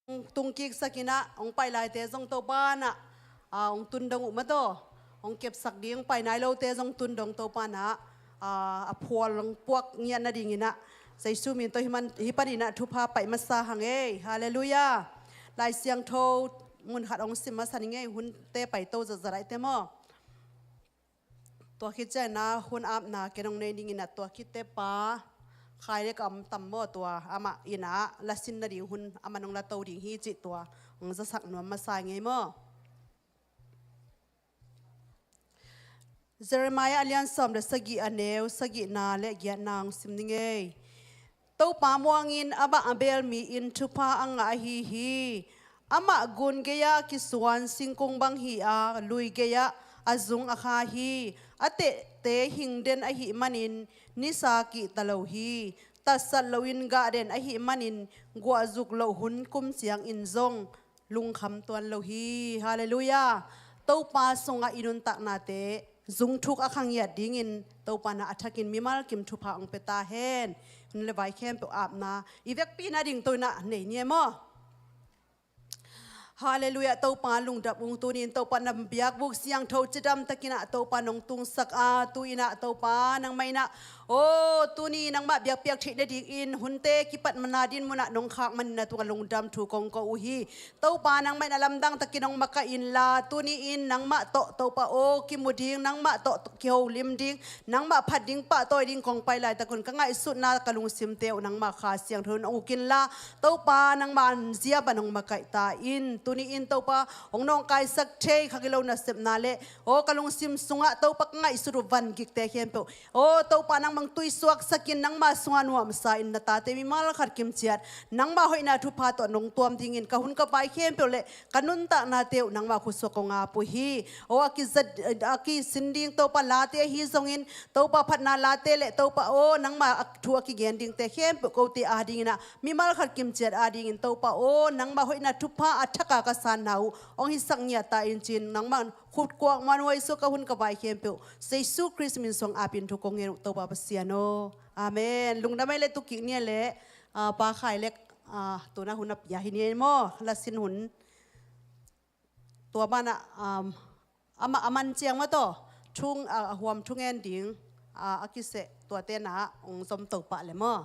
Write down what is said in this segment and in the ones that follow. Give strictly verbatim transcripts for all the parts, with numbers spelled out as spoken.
tungkiksak in ah hong pai laite zong Topa in ah, ah, hong tun dong uh maw taw. Hong kepsak ding pai nai lote zong tun dong Topa in ah, ah, a phual hong puak ngiat nadingin ah Jesu min tawh hih man, hih panin ah thupha paih masa hang ei. Halleluiah. Lai Siangtho mun khat hong sim masa ning ei, hunte paito zatzat ahite maw. Tua khit ciangin ah hun apna ken hong nei dingin ah tua khitte pa Khai Lek a om tam maw, tua amah in ah la sin nading hun amah in hong la to ding hi cih tua hong zasak nuam masa ing ei maw. Jeremiah a lian sawm le sagih, a neu sagihna le giatna hong sim ning ei. Topa muangin amah a beel mi-in thupha a ngah ahi hi. Amah gun gei-ah kisuan singkung bang hi-a, lui gei-ah a zung a kha hi. A tehte hing den ahih manin nisa kihta lo hi. Tatsat loin gah den ahih manin guahzuk loh hun kum ciangin zong lungkham tuan lo hi. Halleluiah. Topa sungah i nuntaknate zungthuk a khangiat dingin Topa in ah a thakin mimal kim thupha hong pia ta hen. Hun le vai khempeuh apna i vekpi nading tawh in ah nei ni ei maw. Halleluiah. Topa lungdam ung, tuni-in Topa na biakbuk siangtho cidam takin ah Topa nong tungsak a, tu-in ah Topa nangmah in ah, aw, tuni nangmah biakpiak theih nadingin hunte kipat mana din munah nong khak manin na tungah lungdam thu kong ko uh hi. Topa nangmah in a lamdang takin hong makaih inla, tuni-in nangmah tawh Topa aw kimu ding, nangmah tawh kiholim ding, nangmah phat ding pahtawi ding kong pai laitak un ka ngaihsutna ka lungsimte uh nangmah Kha Siangtho in hong uk inla, Topa nangmah zia bang hong makaih ta in. Tuni-in Topa hong nawngkaisak thei kha gilo nasepna le aw ka lungsim sungah Topa ka ngaihsut uh vangikte khempeuh aw Topa nangmah hong tuisuaksak in, nangmah sungah nuamsa in na tate mimal khat kimciat nangmah hoihna thupha tawh nong tuam dingin ka hun ka vai khempeuh le ka nuntaknate uh nangmah khutsuak kong ap uh hi. Aw a kizat, a kisin ding Topa late ahi zongin Topa phatna late le Topa aw nangmah a thu a kigen dingte khempeuh kote adingin ah mimal khat kimciat adingin Topa aw nangmah hoihna thupha a thak a ka sanna uh hong hisak ngiat ta in ci-in nangmah khutkuak muanhuai sua ka hun ka vai khempeuh Jesu Khrist min suang apin thu kong ngen uh Topa Pasian aw. Amen. Lungdam ei le, tukik ni ei le, ah, Pa Khai Lek, ah, tuna hun a pia hi ni ei maw, la sin hun. Tua banah, um, amah a man ciang maw taw, thung, ah, a huam thungen ding, ah, a kiseh tuate na hong zom to pah le maw.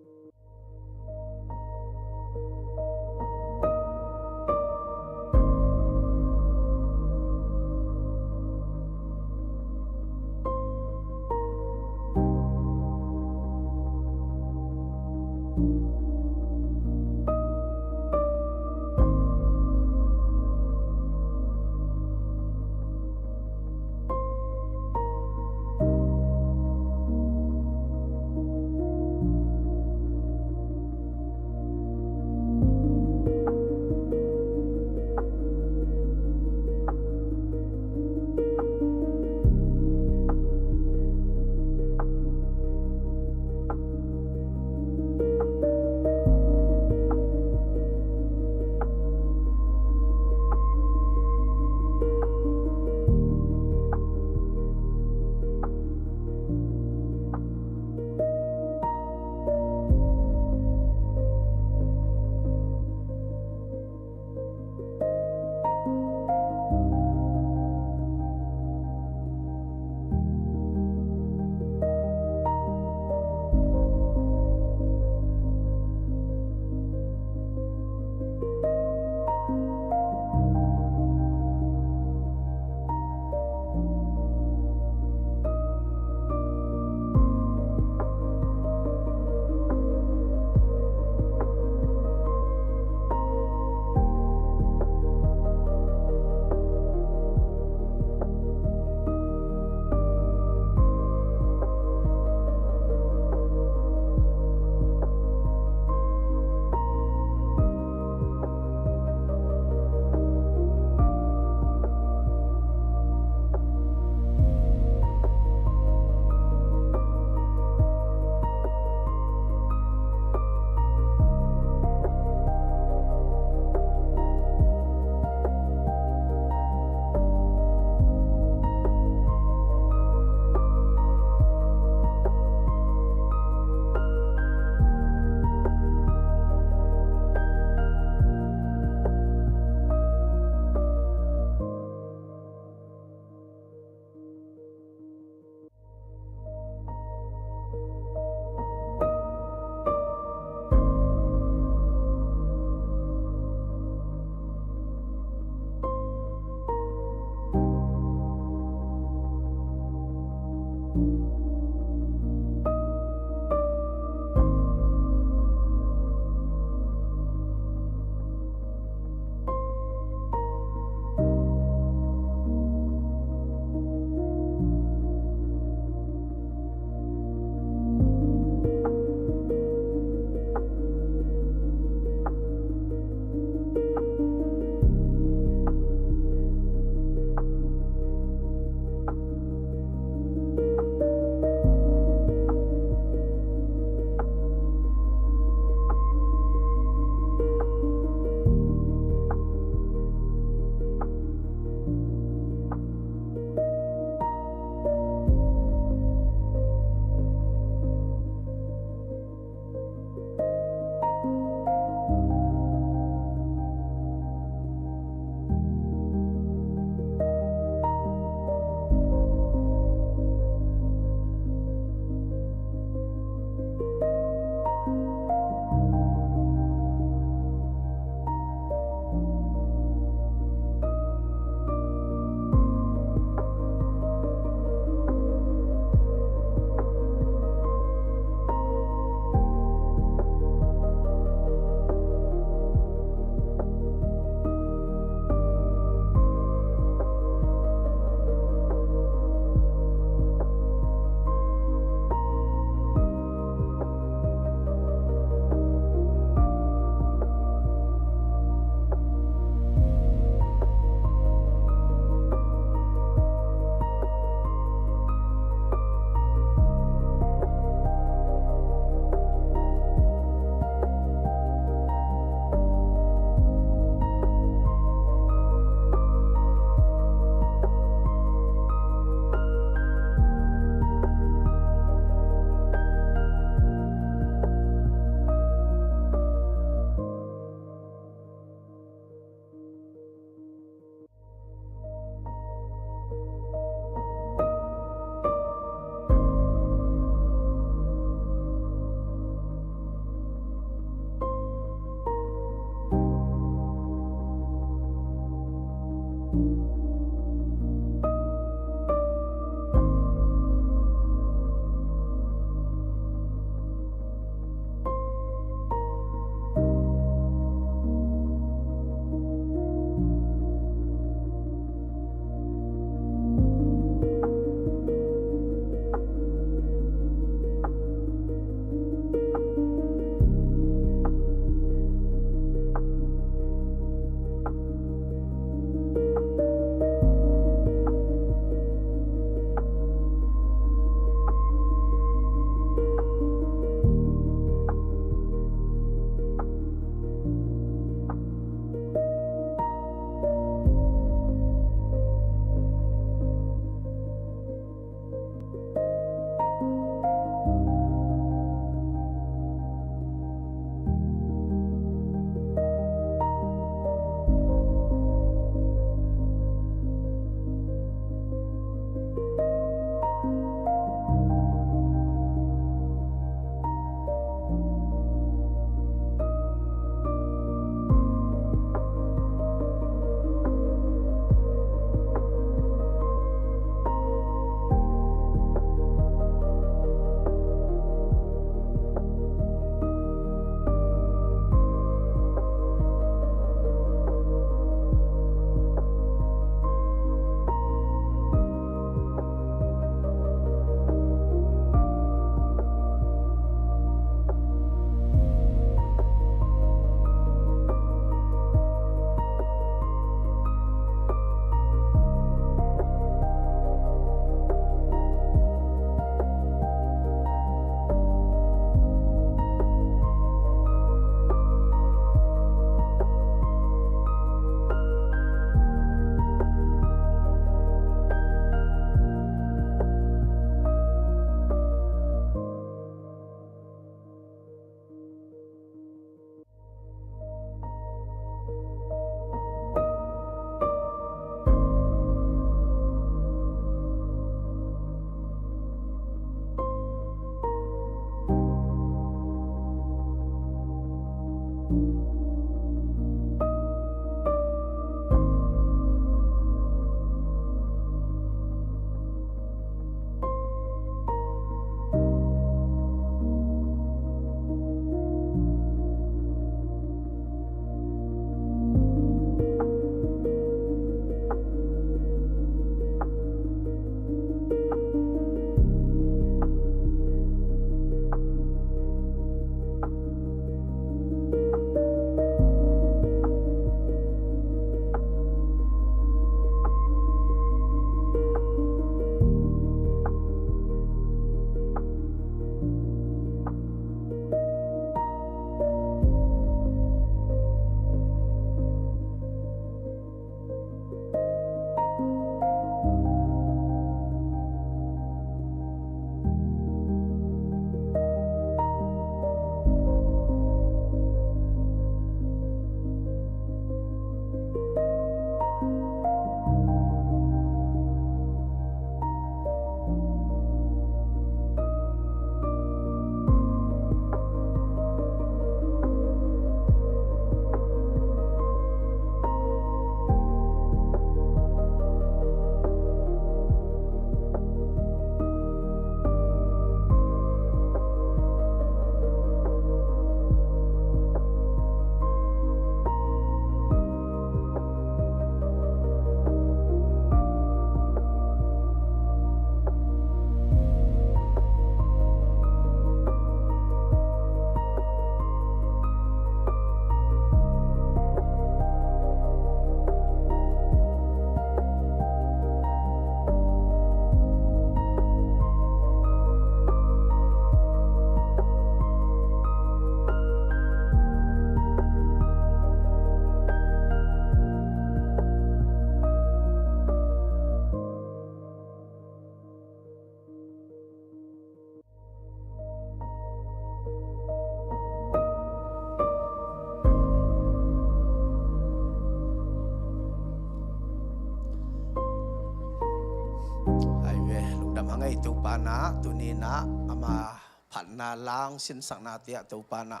Lamhang ei Topa na, tuni na ama phatna lang sinsakna tiah Topa na,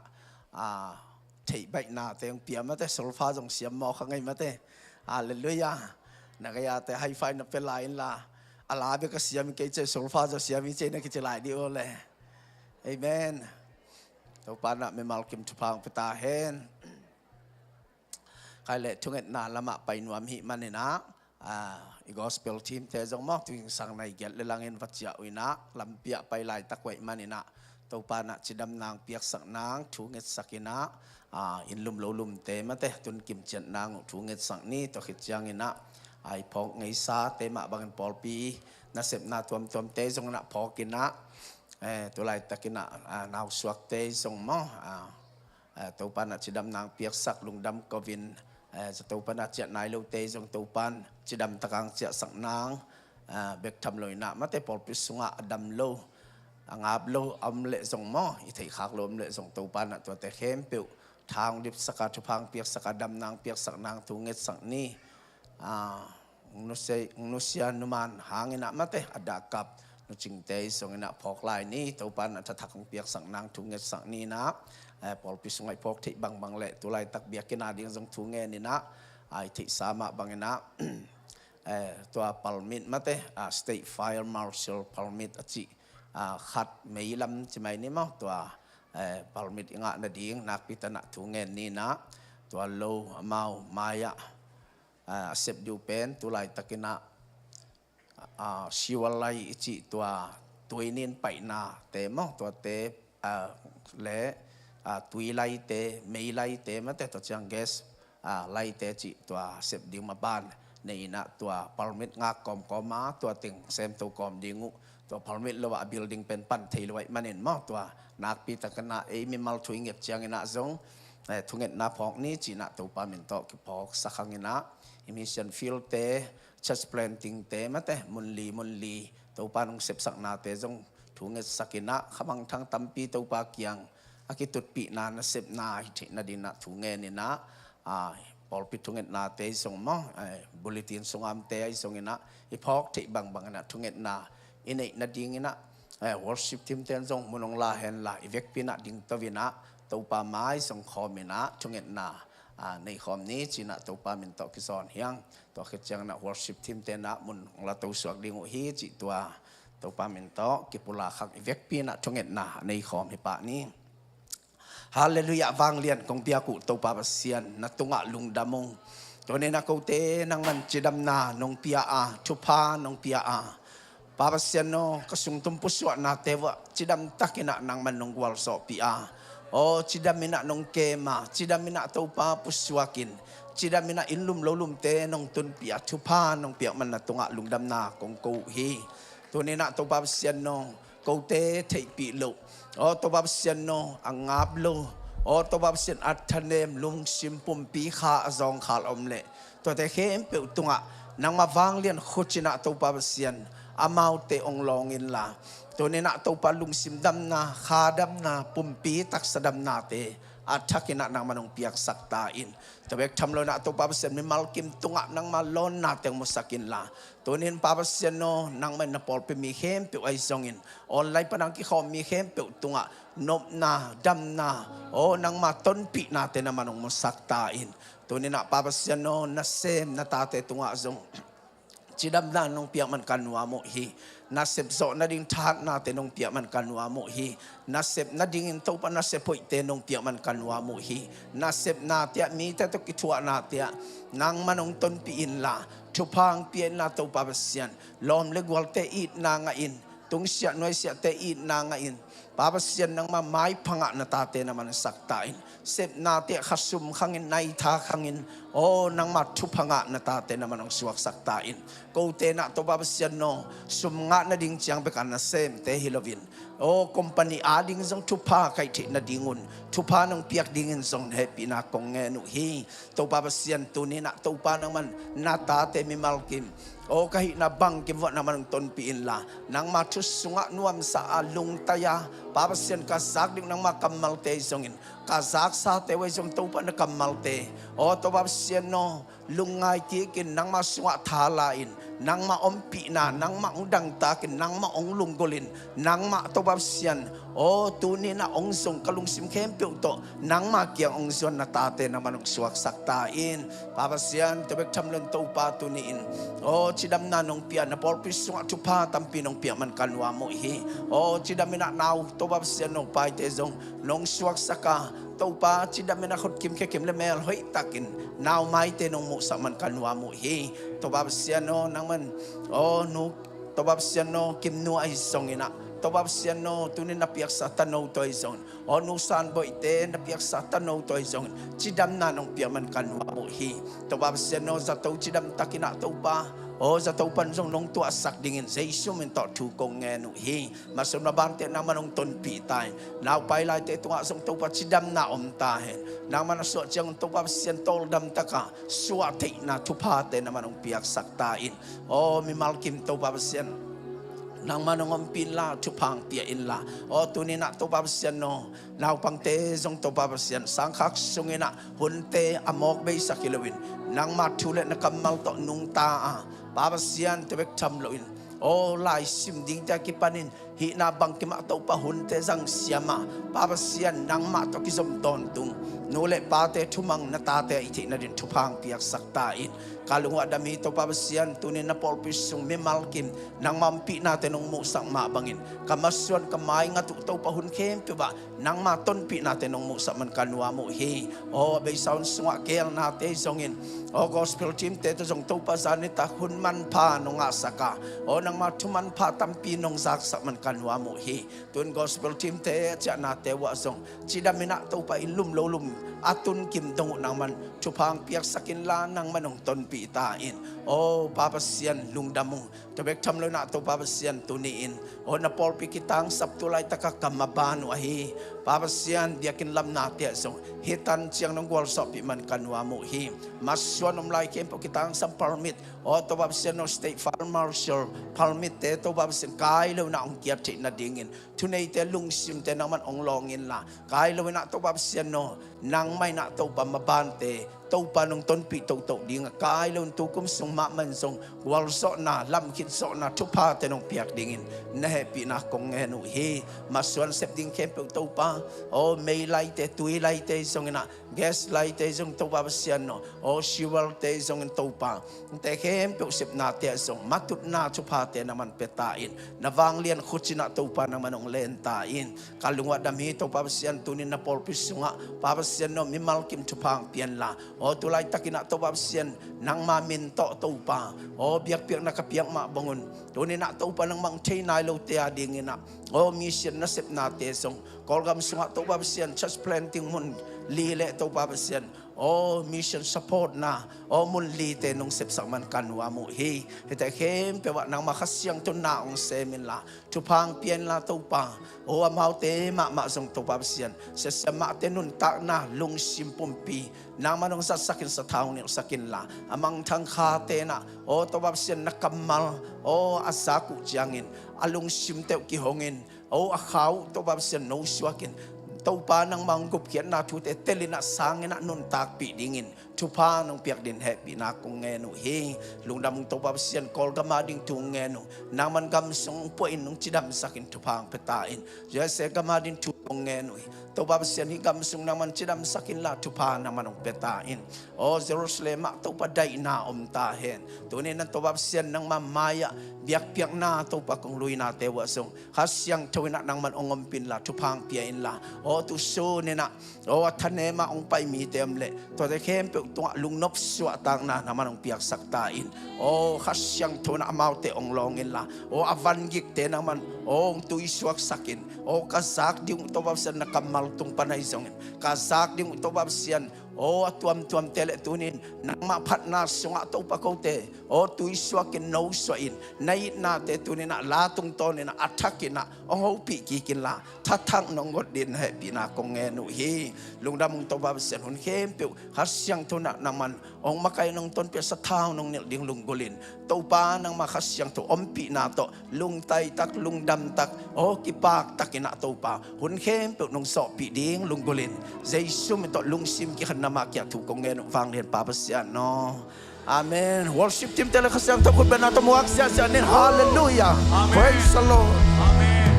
a, theihbaihna teng pia mate, solfa zong siam mawk hang ei mate. Halleluiah. Na gei-a te high five na pia lai inla, a la bek a siam kei cei, solfa zong siam hi cei na kici lai dih uh le. Amen. Topa na mimal kim thupha hong pia ta hen. Khai le thungetna lamah pai nuam hi maninah, a, i gospel team te zong maw, tu zingsang nai giat le langin va ciah uh inah, lampiah pai laitak uh ahih maninah, Topa na cidam nang piaksak nang thu ngetsak inah, a, in lum lo lumte mate tun kim ciat nang uh thu ngetsak ni. Tua khit cianginah, a, i phawk ngeisate mah bangin pawlpi nasepna tuamtuamte zong inah phawk inah, eh, tu laitakinah, a, nausuakte zong maw, a, eh, Topa na cidam nang piaksak lungdam kovin, eh, Topa na ciah nai lote zong Topan cidam takang ciahsak nang, eh, bek tham lo inah mate pawlpi sungah a dam lo, a ngap lo a om leh zong maw, i theihkhak lo om leh zong Topa na tuate khempeuh thang dipsaka thupha hong piaksaka dam nang piaksak nang thu ngetsak ni. Ah, nusia, nusia numan hanginah mate a dahkap nucingte i zong inah phawk lai ni. Topa na thathak hong piaksak nang thu ngetsak ni inah, eh, pawlpi sungah i phawk theih bangbang le tu laitak biakinn a ding zong thu ngen inah, a, i theihsa mah banginah, eh, tua permit mate, a, State Fire Marshal permit a cih, a, khat mei lam ci mai ni maw, tua, eh, permit i ngah nading nakpi tanah thu ngen ni inah, tua lo amau mai-ah, a, a sep diu pen tu laitakinah, a, sewer lai i cih tua tuinin paihna te maw, tuate, a, le, a, tui laite, mei laite mate, tua ciang gas, a, laite cih tua sep ding maban nei inah tua permit ngak kawmkawma tua teng semto kawm ding uh. Tua permit lo ah a building pen pan thei lo ahih manin maw, tua nakpi takinah ei mimal thu i nget cianginah zong, eh, thungetna phawk ni cinah Topa min tawh kiphawksak hanginah, i mission field te, church planting te mate, munli munli Topa nong sepsaknate zong thu ngetsak inah, khamangthang tampi Topa kiang a kitutpihna nasepna hi theih nadinah thu ngen inah, a, pawlpi thungetnate i zong maw, eh, bulletin sungah omte i zong inah i phawk theih bangbang inah thungetna i neih nadinginah, eh, worship team ten zong mun hong la henla i vekpi inah dingto inah Topa mai zong khawm inah thungetna, a, nei khawm ni cinah Topa min tawh kizawn hi hang. Tua khit cianginah worship team tenah mun hong la tosuak ding uh hi cih tua Topa min tawh kipulak hang, i vekpi inah thungetna nei khawm hi pah ni. Halleluiah, vanglian kong piak uh Topa Pasian na tungah lungdam ung. Tuninah kote nangman cidamna nong pia a, thupha nong pia a, Pa Pasian aw, ka sungtum pusuahnate uah cidam takinah nangman nong gualzawhpih a, aw cidam inah nong kem a, cidam inah Topa pusuakin, cidam inah in lum lo lumte nong tunpih a, thupha nong piak man na tungah lungdamna kong ko uh hi. Tuninah Topa Pasian aw, kote theihpih loh, aw Topa Pasian aw, a ngap lo, aw Topa Pasian, a thanem lungsim pumpi kha a zawngkhal om leh tuate khempeuh tungah nangma vanglian khucinah Topa Pasian amaute ong lawng inla, tuninah Topa lungsim damna, kha damna, pumpi taksa damnate a thakinah nangman ong piaksak ta in. Tua bek tham loinah Topa Pasian mimal kim tungah nangma lawnna teng musak inla, tunin Pa Pasian aw, nangmah in na pawlpi mi khempeuh ahi zongin online panang kikhawm mi khempeuh tungah nopna, damna, aw nangma tonpihnate nangman ong musak ta in. Tuninah Pa Pasian aw, nasem na tate tungah zong cidamna nong piak man ka nuam uh hi. Nasep zawh nading thahatnate nong piak man ka nuam uh hi. Nasep nadingin Topa nasep hoihte nong piak man ka nuam uh hi. Nasepnate ah, mite tawh kithuahnate ah nangman ong tonpih inla, thupha ong pia inla Topa Pasian, lawm le gualte itna ngah in, tungsiah nuaisiahte itna ngah in, Pa Pasian nangma maipha ngah na tate nangman sak ta in. Sepnate ah khasum khangin, naitha khangin, aw nangma thupha ngah na tate nangman ong suaksak ta in. Kote nah Topa Pasian aw, sum ngah nading ciang bek a nasemte hi loin, aw company ading zong thupha kaih theih nadingun thupha nong piak dingin zong hehpihna kong ngen uh hi. Topa Pasian, tuninah Topa nangman na tate mimal kim, aw ka hihna bang kim uah nangman ong tonpih inla, nangma thu sungah nuamsa a lungtai a, Pa Pasian, ka zak ding nangma kammalte ahi zongin, ka zaksate uh ahi zong Topa na kammalte, aw Topa Pasian aw, lungngai kikin, nangmah sungah tha la-in, nangmah ompihna, nangmah hong dangtakin, nangmah hong lunggulhin, nangmah Topa Pasian, aw, tuni-in ah hong zong ka lungsim khempeuh tawh nangmah kiang hong zuan na tate nangman hong suaksak ta in. Pa Pasian, tua bek tham loin Topa tuni-in, aw, cidamna nong pia, na pawlpi sungah thupha tampi nong piak man ka nuam uh hi. Aw, cidam in ah nau, Topa Pasian, nong paite zong nong suaksak a, Topa, cidam in ah khutkim khekim le mel hoihtakin nau maite nong muhsak man ka nuam uh hi. Topa Pasian aw, nangman, aw, nu, Topa Pasian aw, Kimnu ahi zongin ah, Topa Pasian aw, tuni-in na piaksa tano tawh ahi zongin, aw, Nu San Boihte na piaksa tano tawh ahi zongin, cidamna nong piak man ka nuam uh hi. Topa Pasian aw, zato cidamtakin ah Topa, aw, zato pan zong nong tuahsak dingin Jesu min tawh thu kong ngen uh hi. Masuan mabante nangman hong tonpih ta in. Naupai laite tungah zong Topa cidamna om ta hen. Nangman a suah ciangun Topa Pasian tawldamtaka suah theihna thuphate nangman hong piaksak ta in. Aw, mimal kim Topa Pasian, nangman hong ompih inla, thupha hong pia inla. Aw, tuni-in ah Topa Pasian aw, naupangte zong Topa Pasian, sangkhak sungin ah hunte a mawk beisak hi loin, nangma thu le na kammal tawh nungta a, Pa Pasian, tua bek tham loin, aw, laisim dingte a kipanin hihna bangkim ah Topa hunte zangsiam a, Pa Pasian, nangmah tawh kizom tawntung, nu le pate thumang na tate ahih theihna dingin thupha hong piaksak ta in. Ka lung uh a dam hi Topa Pasian, tuni-in na pawlpi sung mimal kim nangma ompihnate nong muhsak mah bangin, ka masuan ka maingat uh Topa, hun khempeuh ah nangma tonpihnate nong muhsak man ka nuam uh hi. Aw, a beisa hun sungah geelnate zongin, aw, gospel teamte tawh zong Topa zanitak hun manpha nong ngahsak a, aw, nangma thu manpha tampi nong zaksak man ka nuam uh hi. Tun gospel teamte ciahnate uh ah zong cidam in ah Topa, i lum lo lum a tunkim dong uh nangman thupha hong piaksak inla, nangman hong tonpih ta in. Aw, Pa Pasian, lungdam ung. Tua bek tham loin ah Topa Pasian, tuni-in, aw, na pawlpi kitangsap tu laitakah ka maban uh ahi, Pa Pasian, biakinn lamnate ah zong hih tan ciang nong gualzawhpih man ka nuam uh hi. Masuan om lai khempeuh kitangsam permit, aw, Topa Pasian aw, State Fire Marshal permitte, Topa Pasian, kai lo in ah hong kiat theih nadingin thuneite lungsimte nangman hong lawng inla, kai lo in ah Topa Pasian aw, nangmah in ah Topa mabante Topa nong tonpih toto ding a, kai lo in tukum sung mahmah in zong gualzawhna, lamkhit zawhna thuphate nong piak dingin na hehpihna kong ngen uh hi. Masuan sep ding khempeuh Topa, aw, mei laite, tui laite zongin ah, gas laite zong Topa Pasian aw, aw, fuel-te zongin Topa, te khempeuh sepnate ah zong matutna thuphate nangman pia ta in. Na vanglian khut in ah Topa nangman hong len ta in. Ka lung uh a dam hi Topa Pasian, tuni-in na pawlpi sungah, Pa Pasian aw, mimal kim thupha hong pia inla, aw, tu laitakin ah Topa Pasian, nangma min tawh Topa, aw, biakpiakna ka piak mah bangun, tuni-in ah Topa, nangmah hong thei nai lote a dingin ah, aw, mission nasepnate zong, Kawlgam sungah Topa Pasian, church planting mun li le Topa Pasian, aw, mission support-na, aw, mun lite nong sepsak man ka nuam uh hi. Hihte khempeuh ah nangma Kha Siangtho na hong sem inla, thupha hong pia inla Topa, aw, amaute mahmah zong Topa Pasian, siasia mahte nuntakna lungsim pumpi nangman hong zatsak in, sathau hong nilhsak inla, a mangthang khate in ah, aw, Topa Pasian, na kammal, aw, a zak uh ciangin a lungsimte uh kihongin, aw, a kha uh Topa Pasian nosuakin, Topa, nangmah hong gupkhiatna thute tel in ah, sang in ah, nuntakpih dingin thupha nong piak dingin hehpihna kong ngen uh hi. Lungdam ung Topa Pasian, Kawlgam a ding thu kong ngen uh, nangman gam sung hong puahin hong cidamsakin thupha hong pia ta in. U S A gam a ding thu kong ngen uh hi. Topa Pasian, hih gam sung nangman cidamsak inla, thupha nangman hong pia ta in. Aw, Jerusalem ah Topa, daihna om ta hen. Tuni-in ah Topa Pasian, nangma mai-ah biakpiakna Topa kong luinate uh ah zong Kha Siangtho in ah nangman hong ompih inla, thupha hong pia inla, aw, tu sun in ah, aw, a thanem ah hong pai mite om leh, tuate khempeuh tungah lungnop suahtakna nangman hong piaksak ta in. Aw, Kha Siangtho in ah amaute hong lawng inla, aw, a vangikte nangman, aw, hong tuisuaksak in. Aw, ka zak ding uh Topa Pasian, na kammal tung pan ahi zongin, ka zak ding uh Topa Pasian, aw, a tuamtuamte le tuni-in nangmah phatna sungah Topa, kote, aw, tuisuakin, nosuahin, na itnate tuni-in ah la tungtawnin ah, a thakin ah hong hopih kik inla, thathang nong got dingin hehpihna kong ngen uh hi. Lungdam ung Topa Pasian, hun khempeuh Kha Siangtho in ah nangman hong makaih, nong tonpih a, sathau nong nilh ding lunggulhin, Topa, nangma Kha Siangtho ompihna tawh lungtaitak, lungdamtak, aw, kipaktakin ah Topa, hun khempeuh nong zawhpih ding lunggulhin, Jesu min tawh lungsim kikhen Amah kiang thu kong ngen uh, vanglian Pa Pasian aw. Amen. Worship team te le Kha Siangtho khut bengna tawh muak ziahziah ni. Halleluiah. Amen. Praise the Lord. Amen.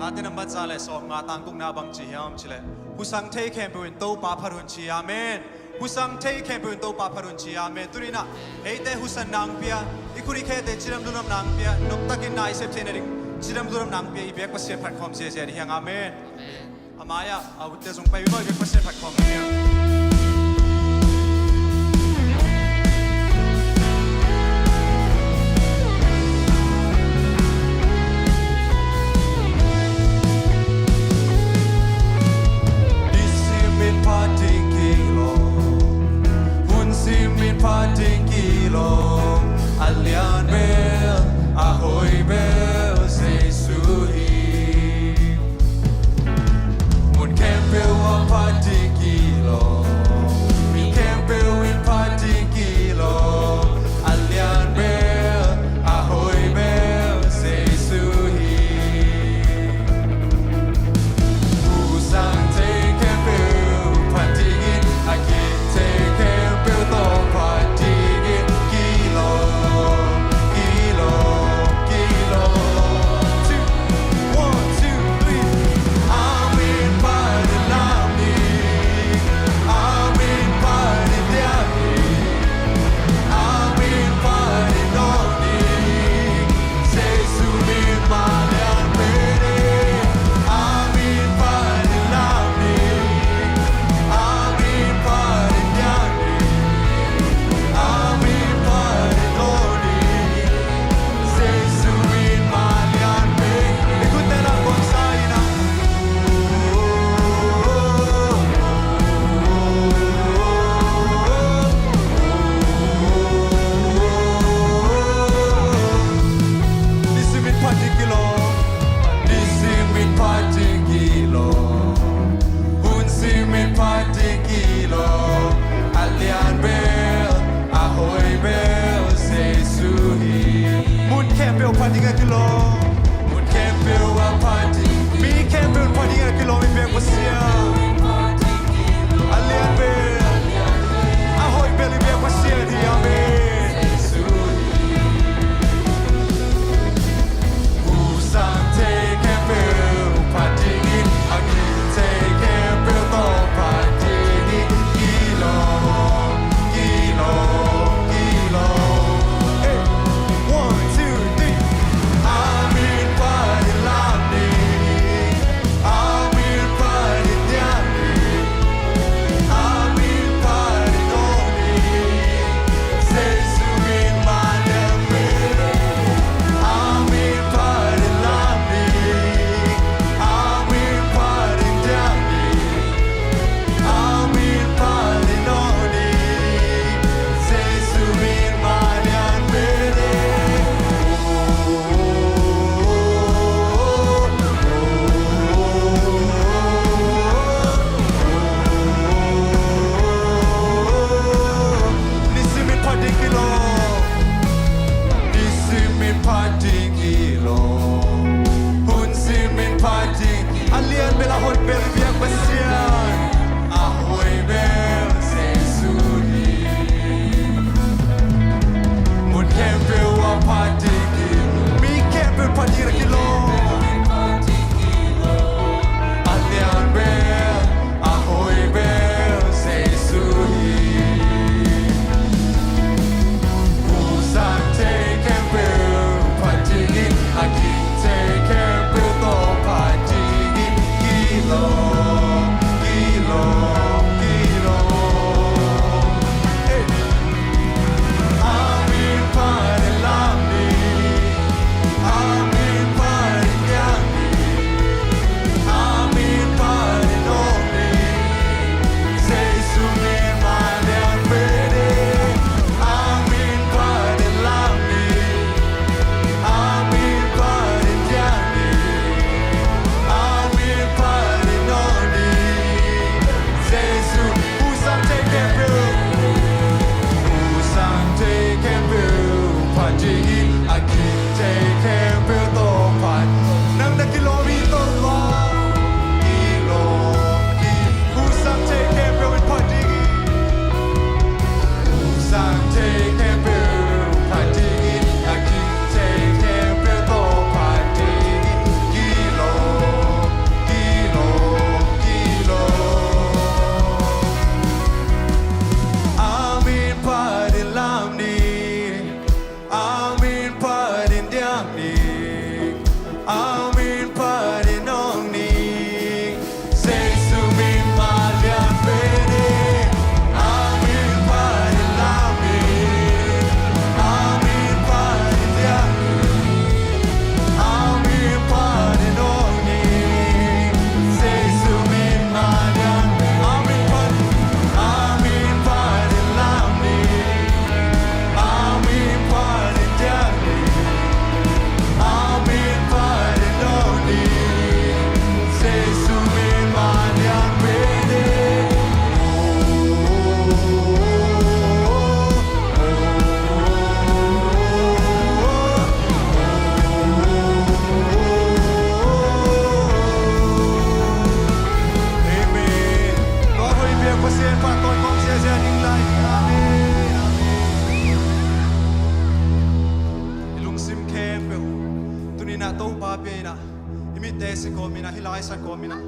Late nambat za le sawmnga, tang gukna bang ci hiam cih leh, husang thei khempeuh in Topa phat un ci. Amen. Husang thei khempeuh in Topa phat un ci. Amen. Tuni-in ah eite husan nang pia, i khut i khete cidam ludam nang pia, noptakin na i sep theihna ding cidam ludam nang pia i biak Pasian phat khawm ziahziah ding hi hang. Amen. Amen. A mai-ah a utte zong pai un maw, i biak Pasian phat khawm ding hi hang. Nisim in phat ding kilo, hun sim in phat ding kilo, a lian bel a hoi bel Jesu hi. Mun khempeuh ah phat ding kilo, mi khempeuh in phat ding kilo, a lian bel a hoi bel Jesu hi. Husang thei khempeuh phat dingin, a kithei khempeuh tawh phat dingin kilo, kilo, kilo. Two, one, two, three. Amen. Phat in lam ni. Amen. Phat in diak ni. Amen. Phat in nawn ni. Jesu min mah lian pen hi. Amen. Phat in lam ni. Amen. Phat in diak ni. Amen. Phat in nawn ni. Jesu min mah lian pen. I khut tena kong sa ina. Nisim in phat ding kilo, nisim in phat ding kilo, hun sim in phat ding kilo, a lian bel a hoi bel Jesu hi. Mun khempeuh phat ding a kilawm, mun khempeuh ah phat ding, mi khempeuh phat ding a kilawm i biak Pasian. A lian bel, a hoi bel i biak Pasian hi. Amen. Husang thei khempeuh phat dingin, a kithei khempeuh tawh phat dingin kilo, kilo, kilo. Hey, one, two, three. Amen. Pia in ah, i mitte si kawm in ah, hih lai sa kawm in ah,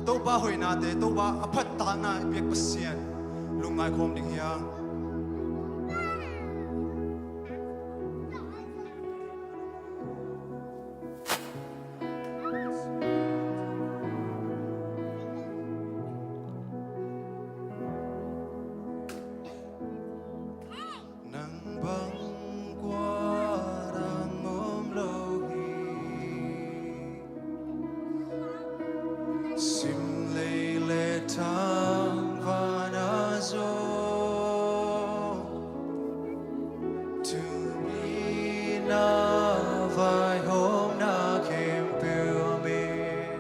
Topa hoihnate, Topa a phattakna i piak Pasian lungngai khawm ding hi hang. Nang bang kua dang om lo hi. Sim lei le thang van a zong, tuni na vaihawmna khempeuh a min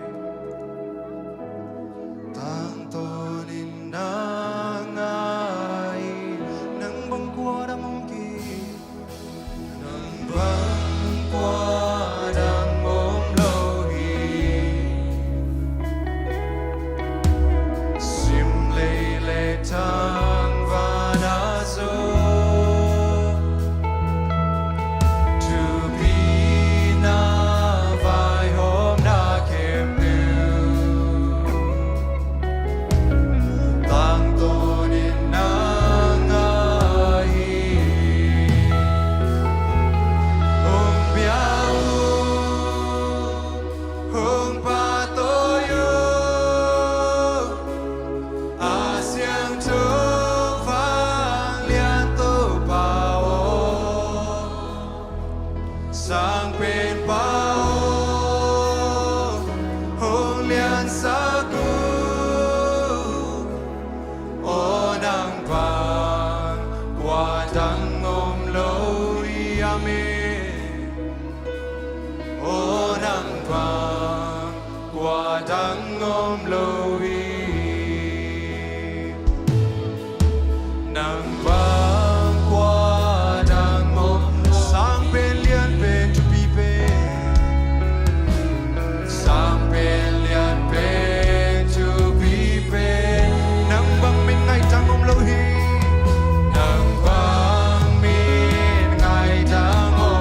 tangtawn in nang a hi. Nang bang kua dang om kei, nang bang kua dang om lo hi. Sim lei le thang van a zong, thupi na vaihawmna khempeuh tangtawn in nang a hi. Hong pia uh, hong pahtawi uh, a siangtho vanglian Topa aw, Sang Penpa aw, hong liansak uh. Aw nang bang kua dang om lo hi. Amen. Aw nang bang kua dang om lo hi. Nang bang kua dang om, Sang Pen, Lian Pen, Thupi Pen, Sang Pen, Lian Pen, Thupi Pen. Nang bang min ngaih dang om lo hi. Nang bang min ngaih dang om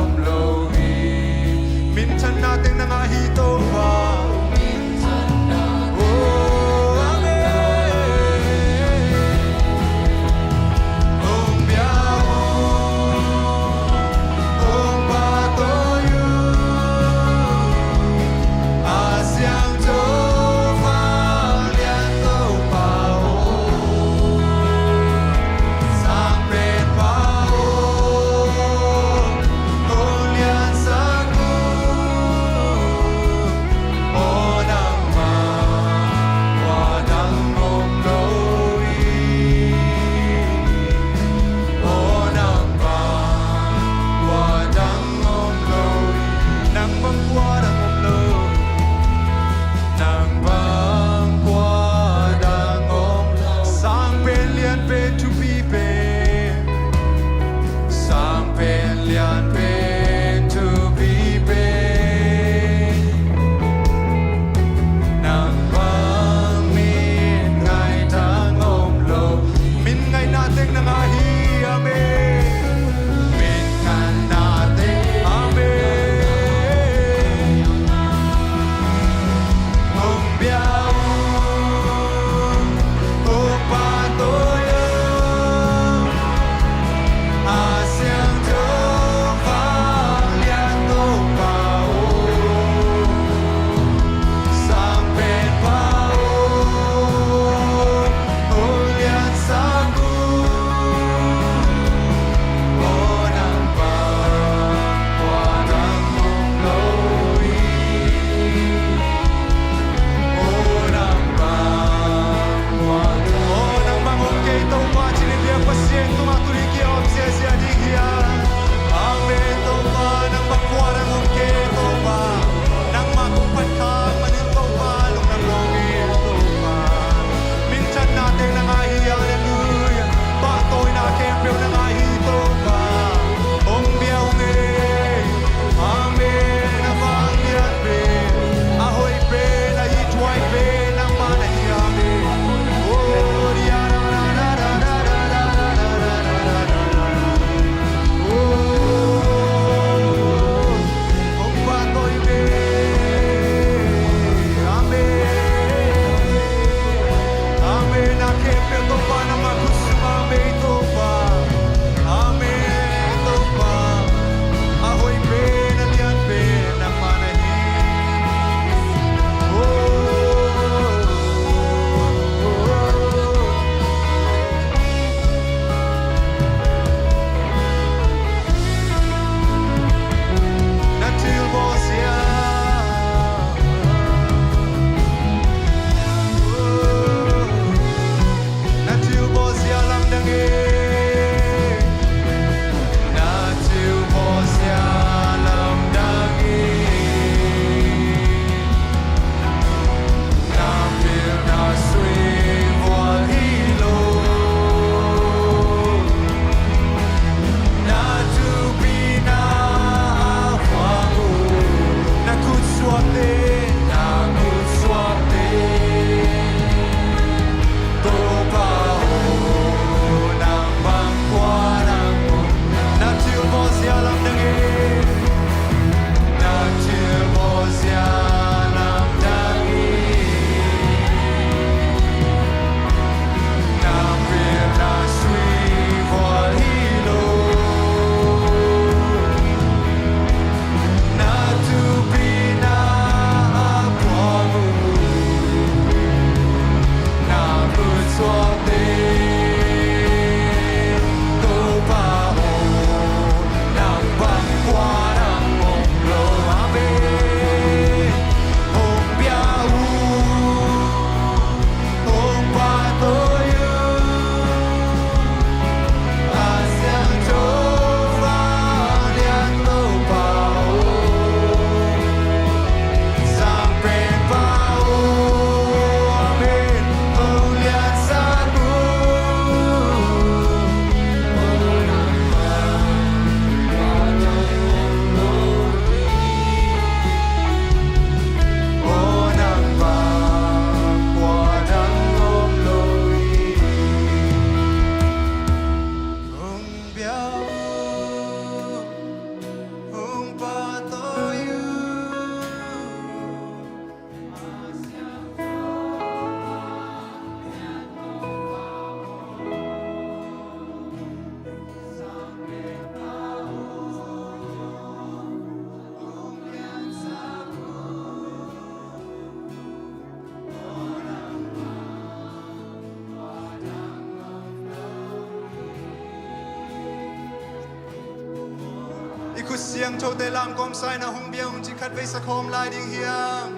Kut siangthote lamkawm sa-in ah hong bia un ci khatvei sa khawm lai ding hiam?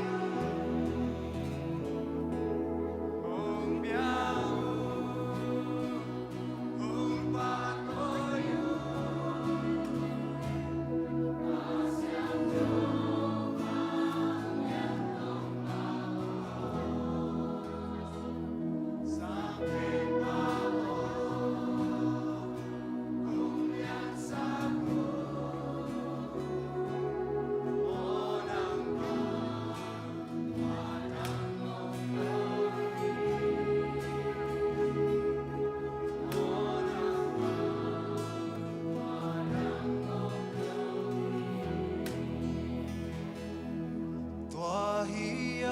Tua hi a,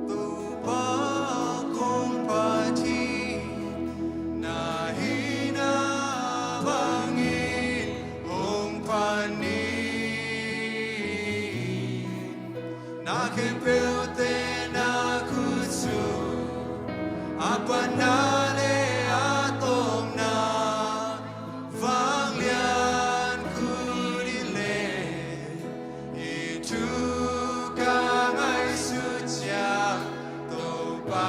Topa kong Pathian, na hihna bangin hong pan in. Na khempeuhte na khutsung, a panna le a tawpna, vanglian khut in le i thu ka ngaihsut ciang, Topa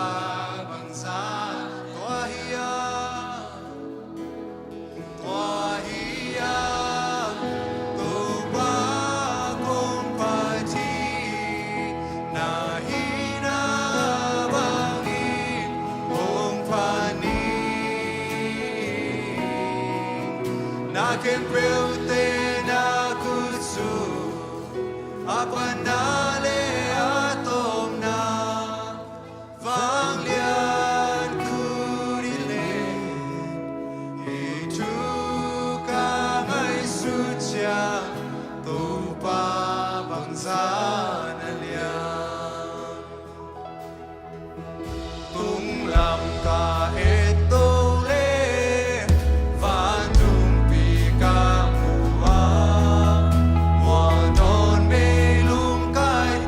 bangzah. Tua hi a, tua hi a, Topa kong Pathian, na hihna bangin hong pan in. Na khempeuhte na khutsung, a panna le a tawpna, vanglian khut in le i thu ka ngaihsut ciang, Topa bangzah na lian. Tunglam ka et to le, vantungpi ka mu a, mual dawn meilung ka et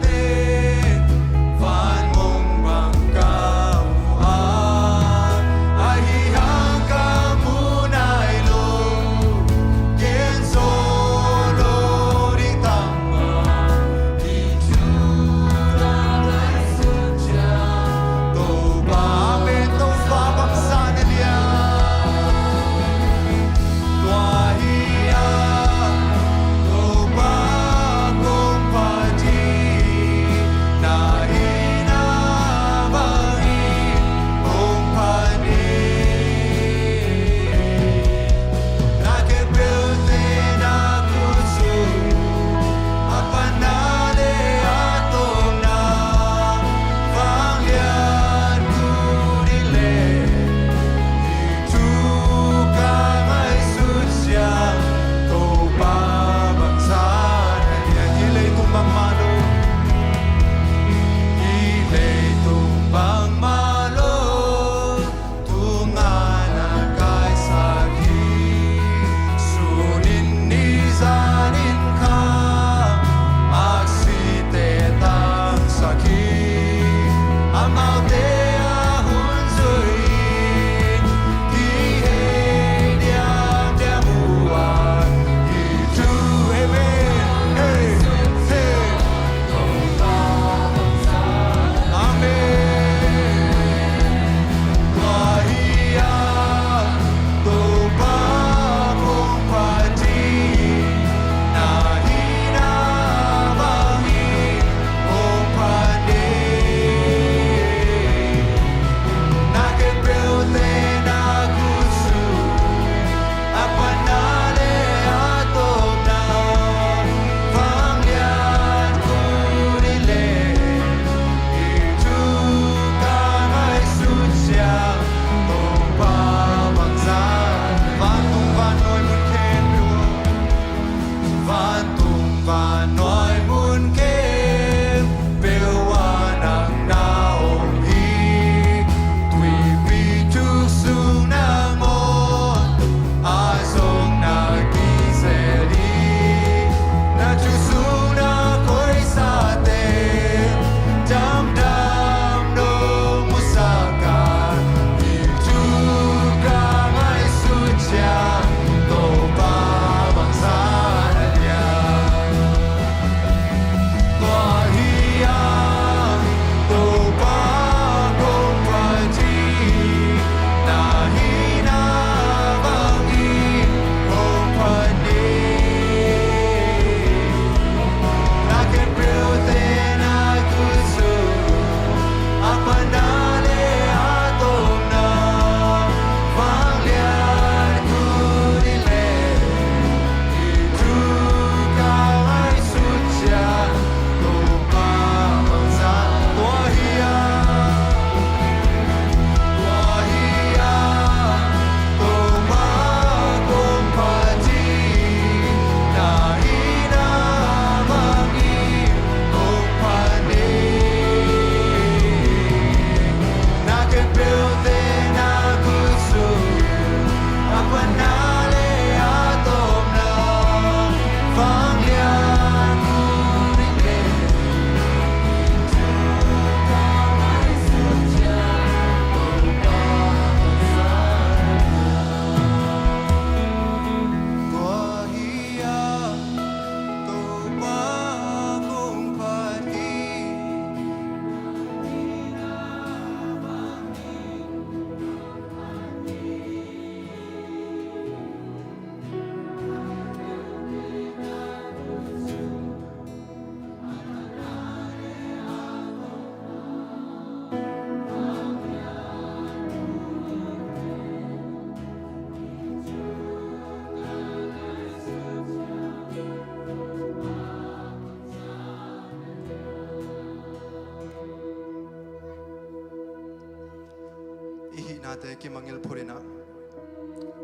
Te kimangngilh phut in ah,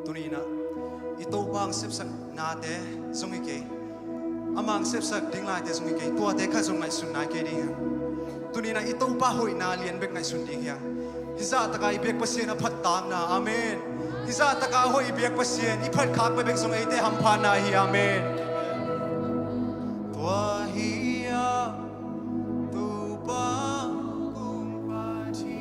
tuni in ah i Topa hong sepsak nate zong hi kei, ama hong sepsak ding laite zong hi kei, tuate khat zong ngaihsun nai kei ding hi hang. Tuni in ah i Topa hoihna lian bek ngaihsun ding hi hang. Hih zahtak a i biak Pasian a phattakna, amen. Hih zahtak a hoih i biak Pasian i phatkhak bekbek zong eite hamphatna hi, amen. Tua hi a, Topa kong phat hi.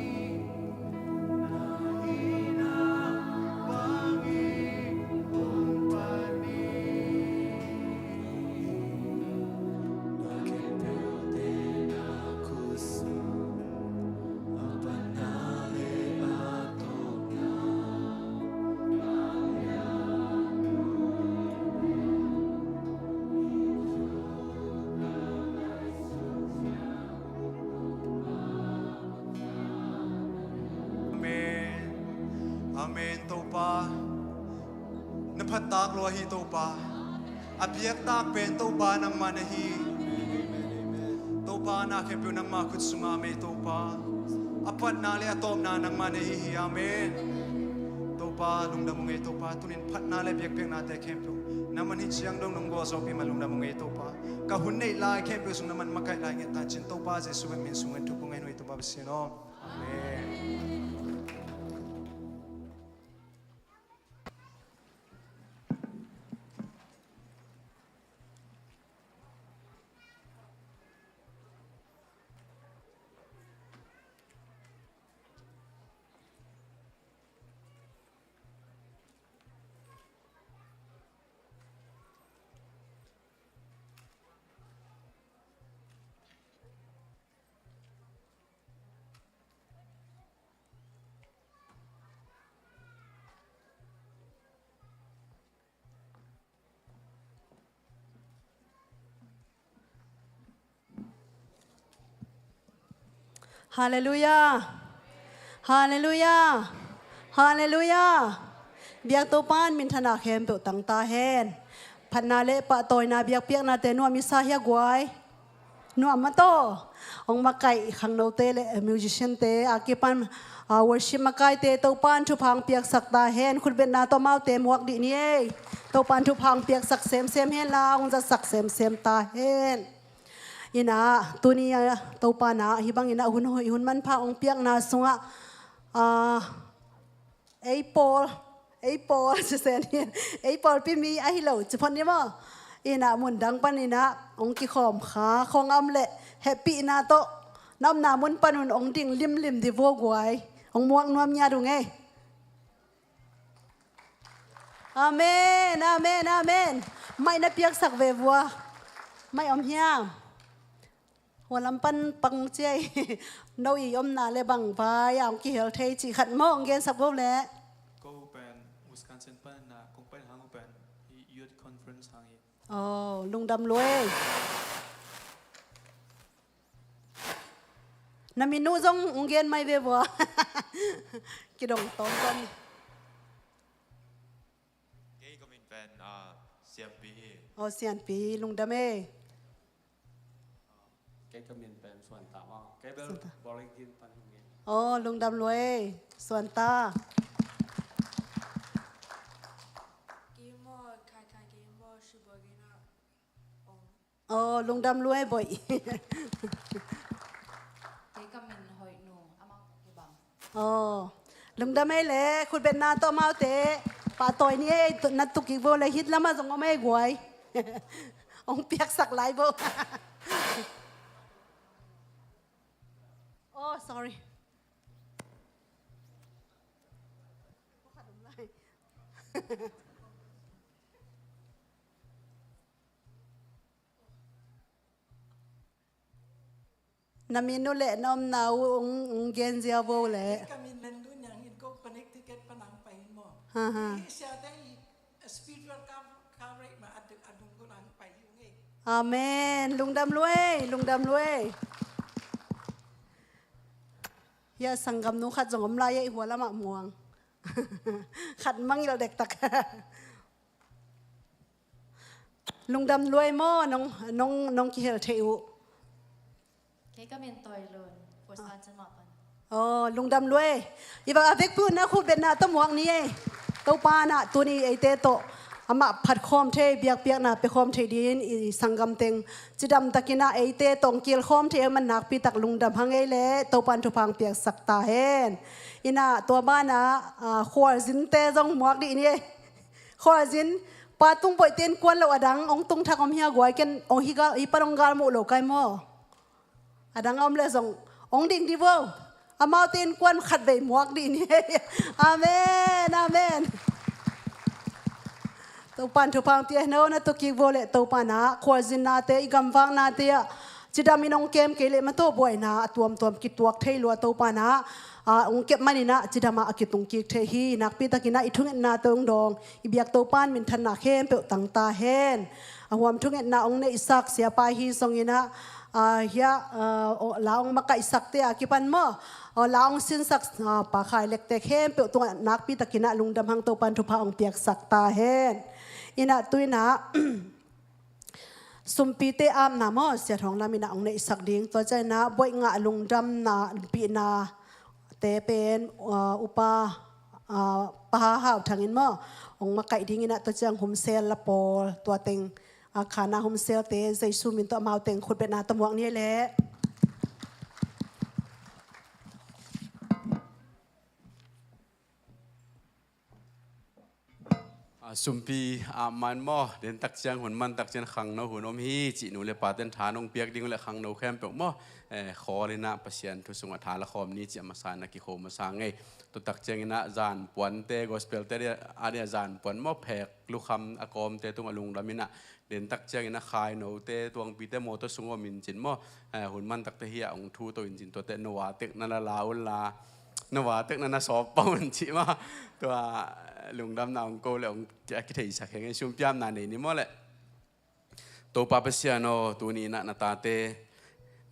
Amen. Amen, Topa. Na phattak lua hi, Topa. A biaktak pen Topa nangmah na hi. Topa, na khempeuh nangmah khut sungah om ei, Topa. A patna le a tawpna nangmah na hi hi. Amen. Topa, lungdam ung ei, Topa. Tunin phatna le biakpiaknate khempeuh na man hi ciang dong nong gualzawhpih mah lungdam ung ei, Topa. Ka hun neih lai khempeuh sung na man makaih lai nget ta cin, Topa Jesuh min sungin thupha ngen uh ei, Topa Pasian aw. Amen. Halleluiah. Halleluiah. Halleluiah. Biak Topa in minthanna khempeuh tang ta hen. Phatna le pahtawina biakpiaknate nuam i sa hia guai? Nuam mah tawh. Hong makaih khangnote le musiciante, a kipan, ah, worship makaite, Topa in thupha hong piaksak ta hen. Khutbetna tawh amaute muak dih ni ei. Topa in thupha hong piaksak semsem hen la, hong zatsak semsem ta hen. Ina, tuni a, Topa na, hih bang ina hun hoih hun manpha hong piakna sungah, ah, ei pawl, ei pawl, sisen hi, ei pawlpi mi ahi lo, ci phot ni maw. Ina, mun dang pan ina hong kikhawm kha khong a om leh, hehpihna tawh na omna mun pan un hong ding limlim di vua guai. Hong muak nuam ngiat ung ei. Amen, amen, amen. Maih na piaksak ve vua. Maih om hiam? Hua lam pan pang ciai. No i omna le bang vai a hong kihel thei cih khat maw hong gensak vo leh. Ko pen Wisconsin pan na kong pai hang pen youth conference hang hi. Oh, lungdam lua ei. Na min uh zong hong gen mai ve vua. Kidong tawntawn. Kei ka min pen, ah, Siampi hi. Oh, Siampi, lungdam ei. Kei ka min pen Suanta maw. Kei bel Suanta. Bowling Green pan hong gen. Oh, lungdam lua ei. Suanta. Kei maw, Khai Khai, kei maw, Sheboygan ah. Oh. Oh, lungdam lua ei, Boih. Kei ka min Hoih Nu, amah kibang. Oh, lungdam ei leh, khutbetna tawh amaute pahtawi ni ei, na tuk kik vo leh, hih lamah zong om ei guai. Hong piaksak lai vo. Oh, sorry. Na min uh leh na omna uh hong, hong gen ziau vo leh. Ka min Len Dun Yang in ko Connecticut pan hong pai hi maw. Ha, ha. Hih siate i spiritual cover, coverage mah a dung, a dung ko hong pai hi ung ei. Amen. Lungdam lua ei, lungdam lua ei. Hia sanggamnu khat zong om lai ei, hua lamah muang. Khat mangngilh dektak. Lungdam lua ei maw, nong, nong, nong kihel theih uh. Kei ka min Toilun, Wisconsin mah pan. Aw, lungdam lua e. I bang a vekpi un na khutbetna tawh muak ni e. Topa in ah tuni eite tawh amah phat khawm thei, biakpiakna pia khawm thei dingin i sanggam teng cidam takin ah eite tawh hong kil khawm thei ahih man nakpi tak lungdam hang ei leh Topa in thupha hong piaksak ta hen. In ah tua banah, ah, khualzinte zong muak dih ni e. Khualzin, pa tung boih ten kuan lo a dang hong tung thak om hi a guai, ken hong hi gal, hi pan hong gal muh lo kai maw? A dang a om leh zong hong ding dih vo. Amaute in kuan khatvei muak dih ni. Amen, amen. Topa in thupha hong pia hen aw, na tu kik vo leh Topa in ah khualzinnate, i gamvaknate ah cidam in hong kem kei leh mataw buaina a tuamtuam kituak thei lua Topa in ah, ah, hong kep manin ah cidam ah a kitung kik thei hi. Nakpi takin ah i thungetnate hong dawng i biak Topa in minthanna khempeuh tang ta hen. A huam thungetna hong neihsak siapa hi zongin ah, ah, hiah, ah, aw, la hong makaihsakte a kipan maw, aw, la hong sinsak, ah, Pa Khai Lekte khempeuh tungah nakpi takin ah lungdam hang, Topa in thupha hong piaksak ta hen. In ah tu in ah sumpite apna maw, Sia Thawng Lam in ah hong neihsak ding. Tua ciangin ah buaih ngah lungdamna, lungpihnate pen, ah, upa, ah, Pa Hau Thang in maw, hong makaih dingin ah tua ciang humsel la pawl, tua teng, ah, khana humselte Jesu min tawh amau teng khutbetna tawh muak ni e leh. A, sumpi, a, man maw, den tak ciang hun man tak ciang khangno hun om hi cih nu le paten tha nong piak ding uh leh khangno khempeuh maw, eh, khawl in ah Pasian thu sungah tha la khawm ni cih a masa in ah kikhawm masa ngei. Tua tak ciangin ah zanpuante, gospel-te a dia, a dia zanpuan maw, phek lukham a kawmte tungah lungdam in ah, den tak ciangin ah khainote, tuangpite mawtaw sung om in cin maw, eh, hun man takte hi ah hong thu to in cin, tuate no a tek na la la un la, no a tek na na sawp pah un cih maw. Tua lungdamna hong ko leh hong ki-, a kitheisak hi ing. Sumpiamna nei ni maw leh. Topa Pasian aw, tuni in ah na tate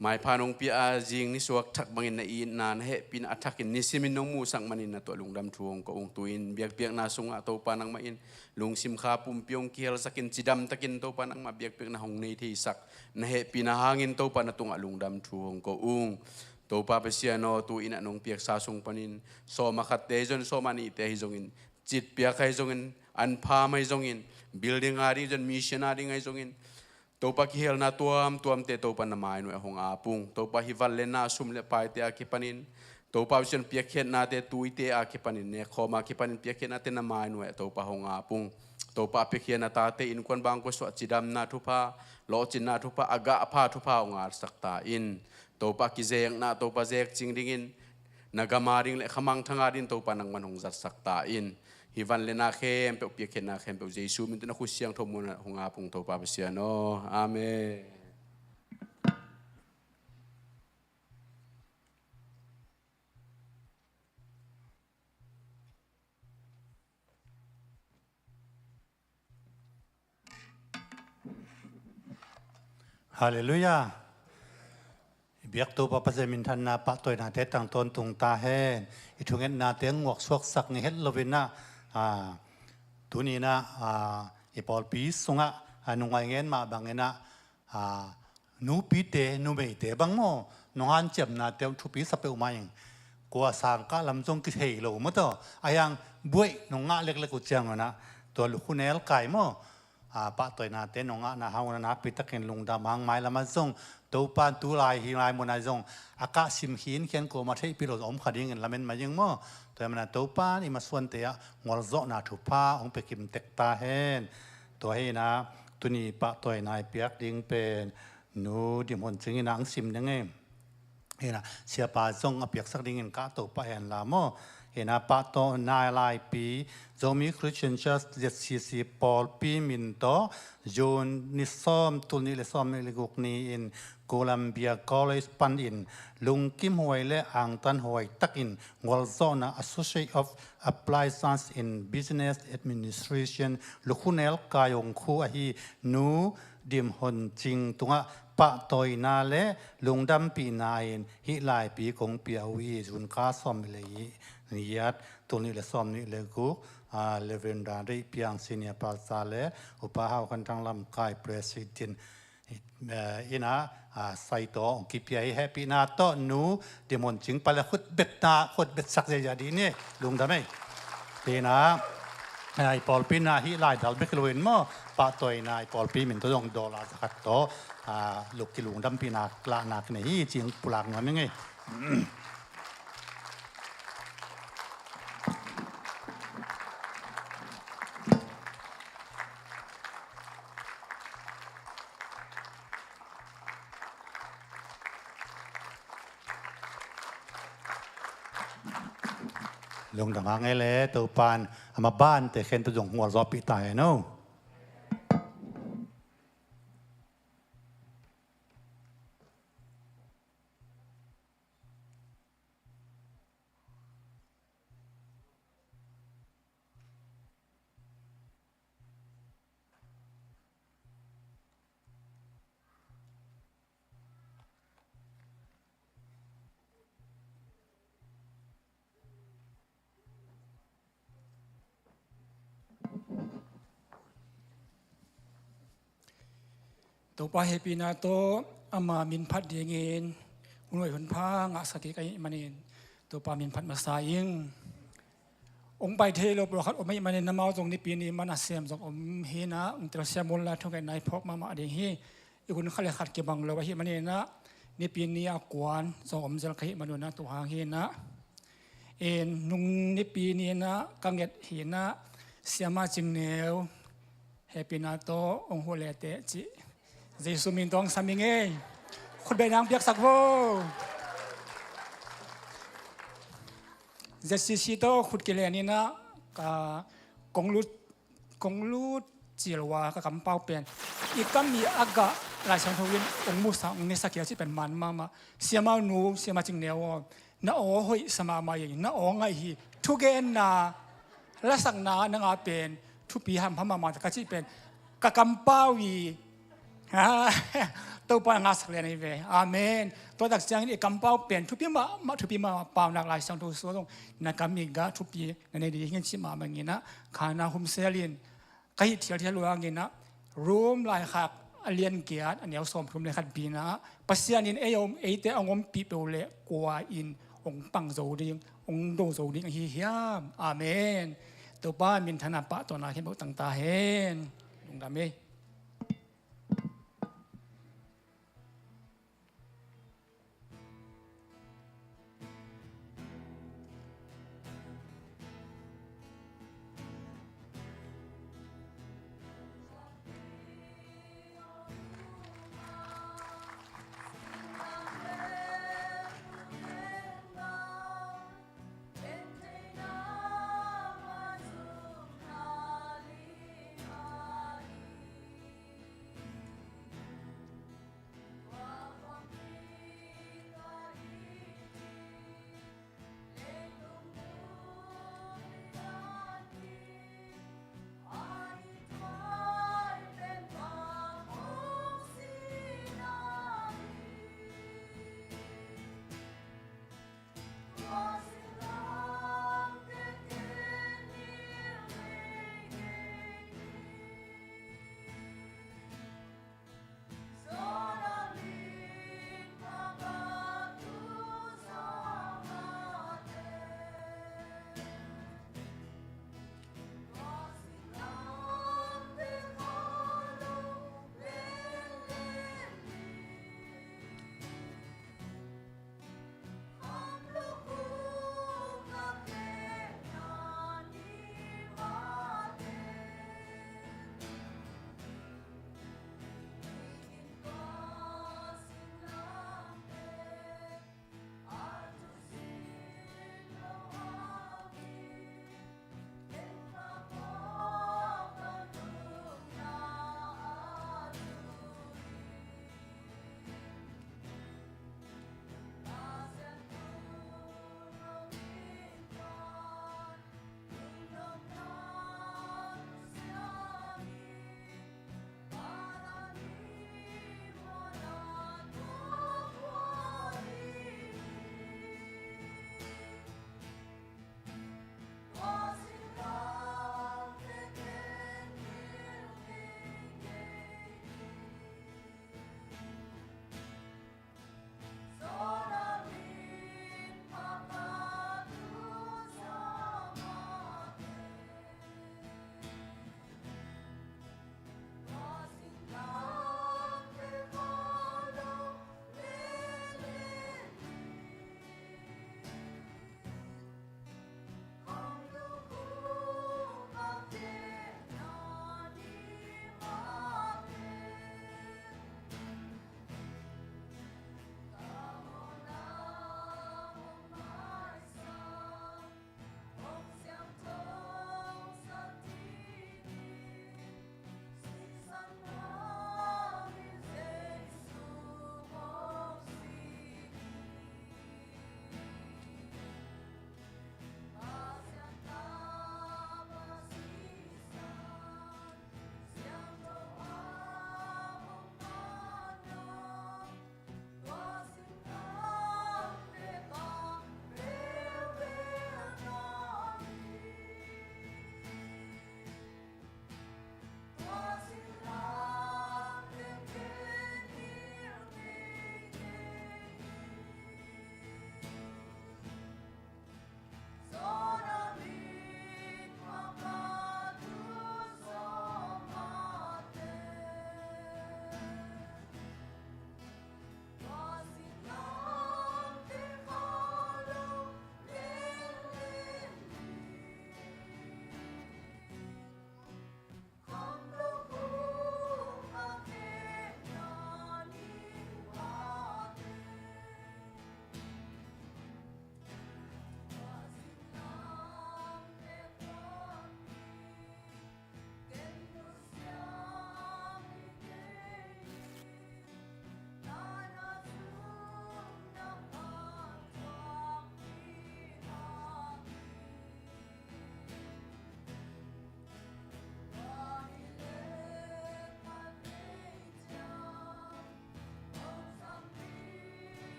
maipha nong pia a, zing nisuak thak bangin na itna, na hehpihna a thakin nisimin nong muhsak manin na tuah lungdam thu hong ko ung. Tu-in biakpiakna sungah Topa nangmah in lungsim kha pumpi hong kihelsakin cidam takin Topa nangmah biakpiakna hong nei theisak na hehpihna hangin Topa na tungah lungdam thu hong ko ung. Topa Pasian aw, tu-in ah nong piaksa sung panin sawm a khatte hi zongin, sawm a nihte hi zongin, citpiak ahi zongin, anpham ahi zongin, building a ding ahi zongin, mission a ding ahi zongin, Topa kihelna tuamtuamte Topa na mainuai ah hong ap ung. Topa hih van le na, sum le paite a kipanin, Topa Pasian piakkhiatnate, tuite a kipanin, nekkhawm a kipanin piakkhiatnate na mainuai ah Topa hong ap ung. Topa a piakkhiatna tate innkuan bangkua suah cidamna thupha, lawhcinna thupha, a gahpha thupha hong ngatsak ta in. Topa kizekna, Topa zekcing dingin, na gam a ding le khamangthang a ding Topa nangman hong zatsak ta in. Hih van le na khempeuh, piakkhiatna khempeuh Jesu min tawh na khut siangtho muanah hong ap ung Topa Pasian aw. Amen. Halleluiah. I biak Topa Pasian minthanna pahtawinate tang tawntung ta hen. I thungetnate nguak suaksak ngei het loin ah, ah, tuni in ah, ah, i pawlpi sungah, ah, nungai ngen mah bangin ah, ah, nupite, numeite bang maw, nong hanciamnate thupi sa peuhmah ing. Kua sangkah lam zong kithei lo maw taw. A hiang buaih nong ngah leklek uh ciangun ah, tua lukhu nelkai maw, a, pahtawinate nong ngahna hang un ah nakpi takin lungdam hang. Mailam ah zong Topa in tu lai hi lai mun ah zong a kah sim khin khian kuamah theihpih lo om kha dingin lamen mah ing maw. Tua ahih manin ah Topa in i masuante ah ngualzawhna thupha hong pia kim tek ta hen. Tua hi in ah tuni pahtawina i piak ding pen Nu Dim Hun Cing in ah hong sim ding hi. Hi in ah, siapa zong a piaksak dingin kahto pah hen la maw. Hi in ah, pahtawina laipi, Zomi Christian Church, Z C C, pawlpi min tawh, June ni sawm, tul nih le sawm nih le guk ni-in Columbia College panin lungkim huai le angtan huai takin gualzawhna Associate of Applied Science in Business Administration lukhu nelkai hong khu ahi Nu Dim Hun Cing tungah pahtawina le lungdampihna in hih laipi kong pia uh hi. June kha sawm le giat, tul nih le sawm nih le guk, a, Reverend Deih Piang, Senior Pastor, le Upa Hau Khan Thang Lamkai, President, Eh, ina, ah, sai tawh hong kipia hi. Hehpihna tawh nu Dimon Cing Pale khut bet na, khut bet sak ziahziah dih ni. Lungdam ei. Ina, ah, i pawlpi na hih laidal bek lo in maw, pahtawina i pawlpi min tawh zong dollar zakhat tawh, ah, luk kilungdampihna lahna ka nei hi cih pulak nuam ing ei. Lungdam hang ei le, Topan a mabante khente zong hualzawhpih ta hen o. Topa hehpihna tawh ama min phat dingin hun hoih hun pha ngahsak kik ahih manin Topa min phat masa ing. Hong pai thei lo pawlkhat om ahih manin amau zong Nipi ni manna sem zong om hi-in ah, hong telsiam un la thungetna i phawk mahmah ding hi. I hun khat le khat kibang lo ahih manin ah, Nipi ni a kuan zong om zel ka hih manun ah, tua hang hi-in ah, in nung Nipi ni-in ah ka nget hi-in ah, Siama Cing Neu hehpihna tawh hong huh le teh cih Jesu min tawh hong sam ing ei. Khutbetna hong piaksak vo. Z C C tawh khut kilen in ah, ka kong lut, kong lut cil ua ka kampau pen i kam i a gah Lai Siangtho in hong musak, hong nesak hi a cih pen man mahmah. Siamau nu, Siama Cing Neu aw, na aw hoih sa mahmah hi, na aw ngaih hi. Thugenna, lasakna nang a pen thupi hampha mahmah ka cih pen ka kampau i Topa na ngahsak lian ahi ve. Amen. Tua tak ciangin i kampau pen thupi mahmah, thupi mahmah, paunak Lai Siangtho suah zong na kam i gah thupi na nei ding hi cih mahmah ing in ah, kha na humsel in ka hih thialthial luang in ah, Rom laikhak a lian giat a neu sawmthum le khat B-na ah, Pasian in ei om, eite a hong ompih peuh leh kua in hong pang zo ding, hong do zo ding ahi hiam? Amen. Topa minthanna pahtawina khempeuh tang ta hen. Lungdam ei.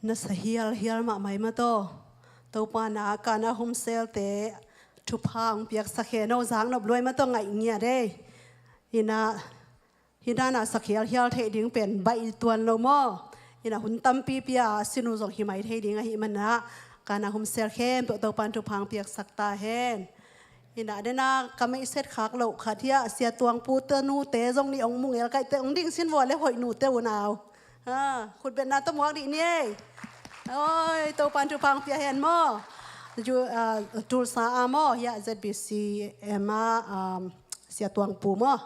Na sa hialhial mahmah ei maw taw. Topa na Kana home cell te thupha hong piaksak hen aw, zaknop lua ei maw taw, ngaih ngiat ei. Ina, hi dan a sak hialhial theih ding pen baih tuan lo maw. Ina hun tampipi a a sin uh zong hi mai thei ding ahih manin Kana home cell khempeuh Topa'n thupha hong piaksak ta hen. Ina dena ka meihset khak loh khat hiah Sia Tuang Pu te nu te zong nih hong mu ngel kaih teh hong ding sin vua le hoih nu te unau. Ha, khutbetna tawh muak dih ni ei. Oi, Topa'n thupha hong pia hen maw. Ju, ah, Tulsa a maw, hiah Z B C M a, um, Sia Tuang Pu maw.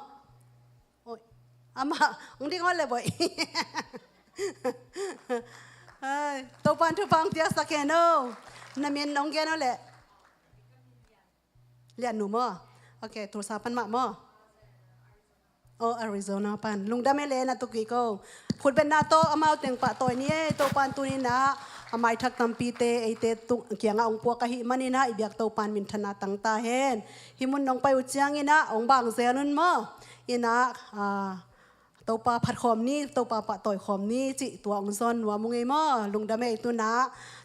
Oi, amah hong ding aw le boih. Ai, Topa'n thupha hong piaksak hen aw. Na min hong gen aw le. Lian nu maw. Ok, Tulsa pan mah maw. Oh, Arizona pan. Lungdam ei le na tu kik aw. Khutbetna tawh amau teng pahtawi ni ei. Topa'n tuni-in a maithak tampite eite tung kiangah hong puak ahih manin i biak Topa'n minthanna tang ta hen. Hih mun nong pai uh ciangin hong bang zel un maw. Ina, ah, Topa phat khawm ni, Topa pahtawi khawm ni cih tua hong zawn nuam ung ei maw. Lungdam ei. Tuni,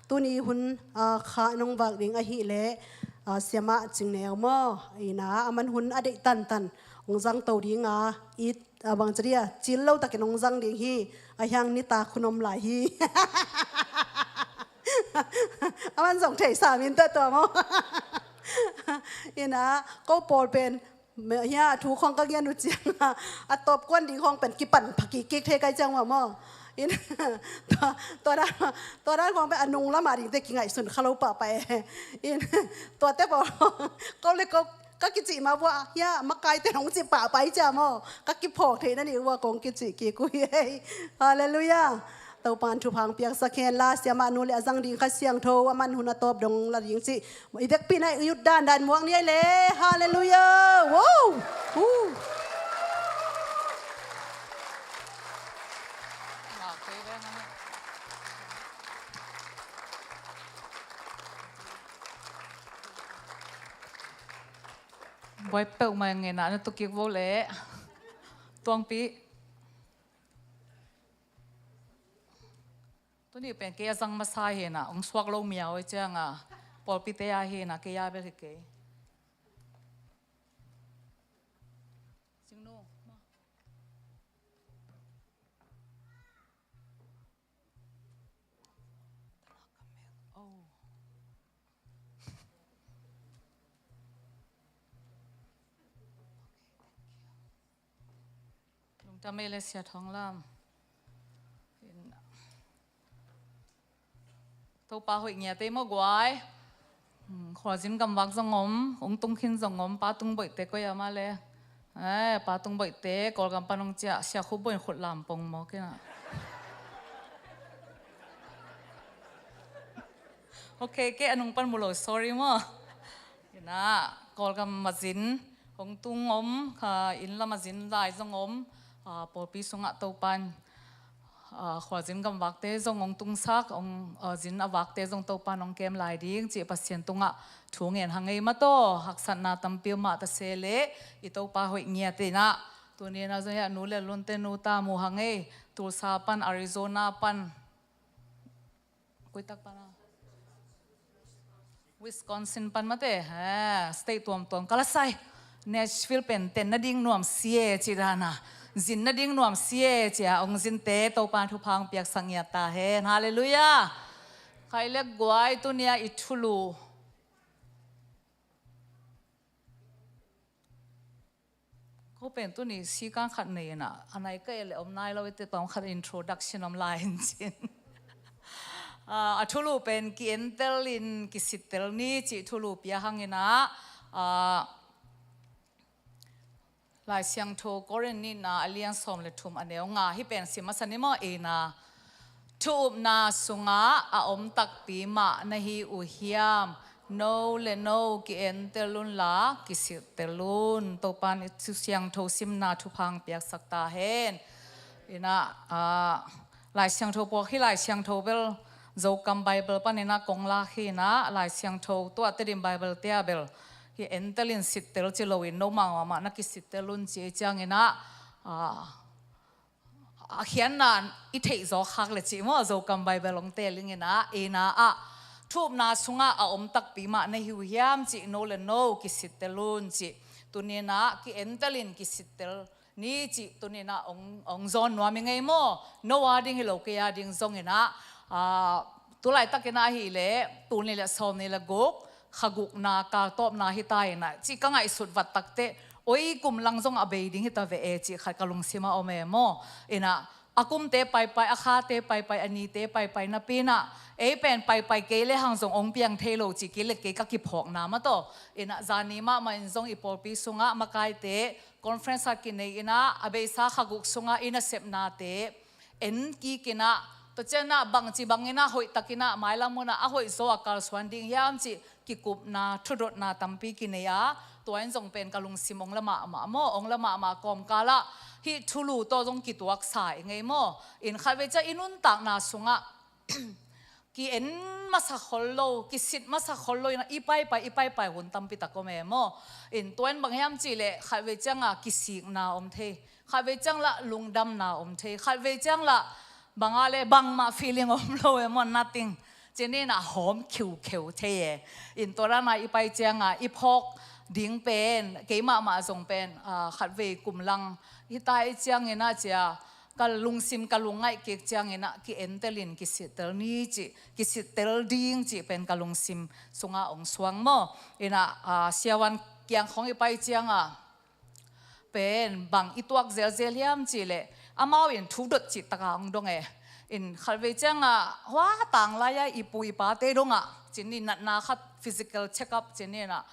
tuni hun, ah, kha nong vak ding ahih leh, ah, Siamah Cing Neu maw. Ina, aman hun a deih tantan hong zang to ding a, it, ah, bang ci dia, cil lo takin hong zang ding hi. A hiang nitak hun om lai hi. Aman zong theihsa min tua tua maw. Ina, ko pawl pen, hiah thu khawng ka gen uh ciang a, a tawp kuan ding khawng pen kipan pha kik kik thei kai ciang uh a maw. In, tua, tua dan, tua dan khawng pen a nung lam a dingte kingaihsun kha lo pahpah e. In, tuate pawl, ko le ko, ka kicih ma vua, hiah makaite nong cih pahpah i cia maw. Ka kiphawk theih na nih vua kong kicih kik uh hi ei. Halleluiah. Topa'n thupha hong piaksak hen la, Siamah nu le a zang ding Kha Siangtho, aman hun a tawp dong la ding cih. I dekpihna i ut dandan muak ni ei le. Halleluiah. Wow. Woo. Buai peuhmah ing e, na tu kik vo le. Tuangpi. Tuni pen kei a zang masa hi na, hong suak lo miau i ciang a, pawlpite a hi na, kei a bel hi kei. Singnu. Oh. Lungdam ei le Sia Thawng Lam. Topa hoih ngiat ei maw guai. Hmm, khualzin gamvak zong om, ung tung khin zong om, Pa Tung Boihte koi a mah le. Eh, Pa Tung Boihte, Kawlgam pan hong ciah, Sia Khup Boih khut lam pong maw kei na. Ok, kei a nung pan mu lo, sorry maw. Ina, Kawlgam mazin, hong tung om, kha inn lam a zin lai zong om, ah, pawlpi sungah Topa'n, ah, khualzin gamvakte zong hong tungsak, hong, ah, zin a vakte zong Topa'n hong kem lai ding, cih Pasian tungah thu ngen hang ei maw taw, haksatna tampi om mah ta se leh, i Topa hoih ngiat ei na, tuni-in a zong hiah nu le lunte nu ta mu hang ei, Tulsa pan, Arizona pan, Kuitak pan a. Wisconsin pan mate, ha, state tuamtuam ka la sai. Nashville pen ten nading nuam sia ci dan a. Zin nading nuam sia ci a, hong zinte Topa thupha hong piaksak ngiat ta hen. Halleluiah. Khai le guai, tuni-a i thulu. Ko pen tuni sikan khat nei ina, a nai ka e le om nai lo i te tawm khat introduction om lai in cin. Ah, a thulu pen ki-entel in kisittel ni cih thulu pia hang ina, ah, Lai Siangtho Korin nihna a lian sawm le thum a neu nga hi pen sim masa ni maw ina. Thu upna sungah a om takpi mah na hi uh hiam? No le no ki-entel unla kisilhtel un. Topa'n i Thu Siangtho simna thupha hong piaksak ta hen. Ina, ah, Lai Siangtho puak hi, Lai Siangtho bel Zokam Bible pan ina kong lak hi ina, Lai Siangtho tua Tedim Bible te ah bel ki-entel in silhtel ci lo in, nomau mahmah na kisilhtel un ci ei ciang ina, ah, a khiatna i theih zawk khak le cih maw, Zokam Bible hong tel ing in ah, inn ah thu upna sungah a om takpi mah na hi uh hiam cih, no le no kisittel un cih. Tuni in ah ki-entel in kisittel ni cih tuni in ah hong, hong zawn nuam ing ei maw. No a ding hi lo, kei a ding zong in ah, aa, tu laitak in ah ahih leh tul nih le sawmnih le guk, kha gukna, kal tawpna hi ta in ah, cih ka ngaihsut vat takteh, oi, kum lang zong a bei ding hi ta ve e cih khat ka lungsim ah om e maw. In ah, a kumte paipai, a khate paipai, a nite paipai napi in ah, ei pen paipai kei le hang zong hong piang thei lo cih kei le kei ka kiphawkna mah tawh. In ah, zani mahmah in zong i pawlpi sungah makaite conference a kinei in ah, a beisa kha guk sungah i nasepnate en kik in ah, tua ciang ah bangci bang in ah hoih tak in ah, mailam hun ah a hoih zaw a kalsuan ding hiam cih kikupna, thudotna tampi kinei a, tua in zong pen ka lungsim hong la mahmah maw, hong la mahmah kawmkal ah hih thulu tawh zong kituaksa ing ei maw. In khatvei ciang i nuntakna sungah ki-en masa khol lo, kisit masa khol lo in ah, i paipai, i paipai hun tampi tak om e maw. In tua in bang hiam cih leh khatvei ciang ah kisikna om thei, khatvei ciang lah lungdamna om thei, khatvei ciang lah bang a le bangmah feeling om lo e maw, nothing. Cih ni in ah hawm khiukheu thei e. In tua dan a i pai ciang ah i phawk ding pen, kei mahmah zong pen, aa, khatvei kum lang hi ta i ciang in ah cia, ka lungsim, ka lungngaih kik ciang in ah ki-entel in kisittel ni cih, kisittel ding cih pen ka lungsim sungah hong suang maw. In ah, aa, siavuan kiang khawng i pai ciang ah pen bang i tuak zelzel hiam cih leh, amau in thu dot cih tak a hong dong e. In khatvei ciang ah hua tanglai a i pu i pate dong ah, cih ni, natna khat, physical check up cih ni in ah,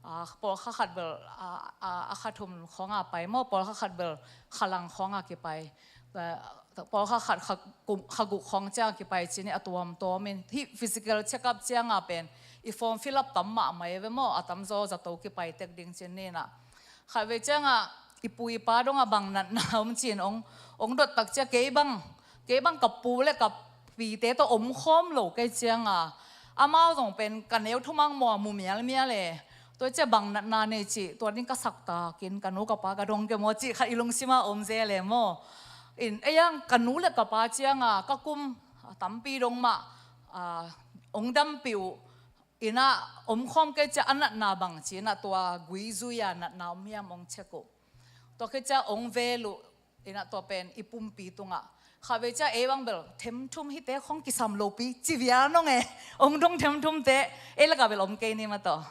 aa, pawlkhat khat bel, aa, aa, a kha thum khawng a pai maw, pawlkhat khat bel kha lang khawng a kipai. Aa, pawlkhat khat kha kum, kha guk khawng ciang a kipai cih ni, a tuamtuam in. Hih physical check up ciang a pen i form fill up tam mahmah e ve maw, a tamzaw zato kipai tek ding cih ni in ah. Khatvei ciang ah i pu i pa dong ah bang natna om cih in hong, hong dot tak ciang, kei bang, kei bang ka pu le ka pite tawh om khawm lo kei ciang ah, amau zong pen ka neu thumang maw, mu mialmial e. Tua ciang bang natna nei cih, tua ding ka sak tak in, ka nu ka pa ka dong kei maw cih khat i lungsim ah om zel e maw. In ei ang, ka nu le ka pa ciang ah ka kum tampi dong mah, aa, hong dampih uh. In ah om khawm kei ciang a natna bang cih in ah, tua gui zui a natna om hiam hong check uh. Tua kei ciang hong vel uh. In ah tua pen i pumpi tungah, khatvei ciang ei bang bel themthum hihte khawng kisam lopi ci vial nong e, hong dong themthumte ei lakah bel om kei ni mah tawh.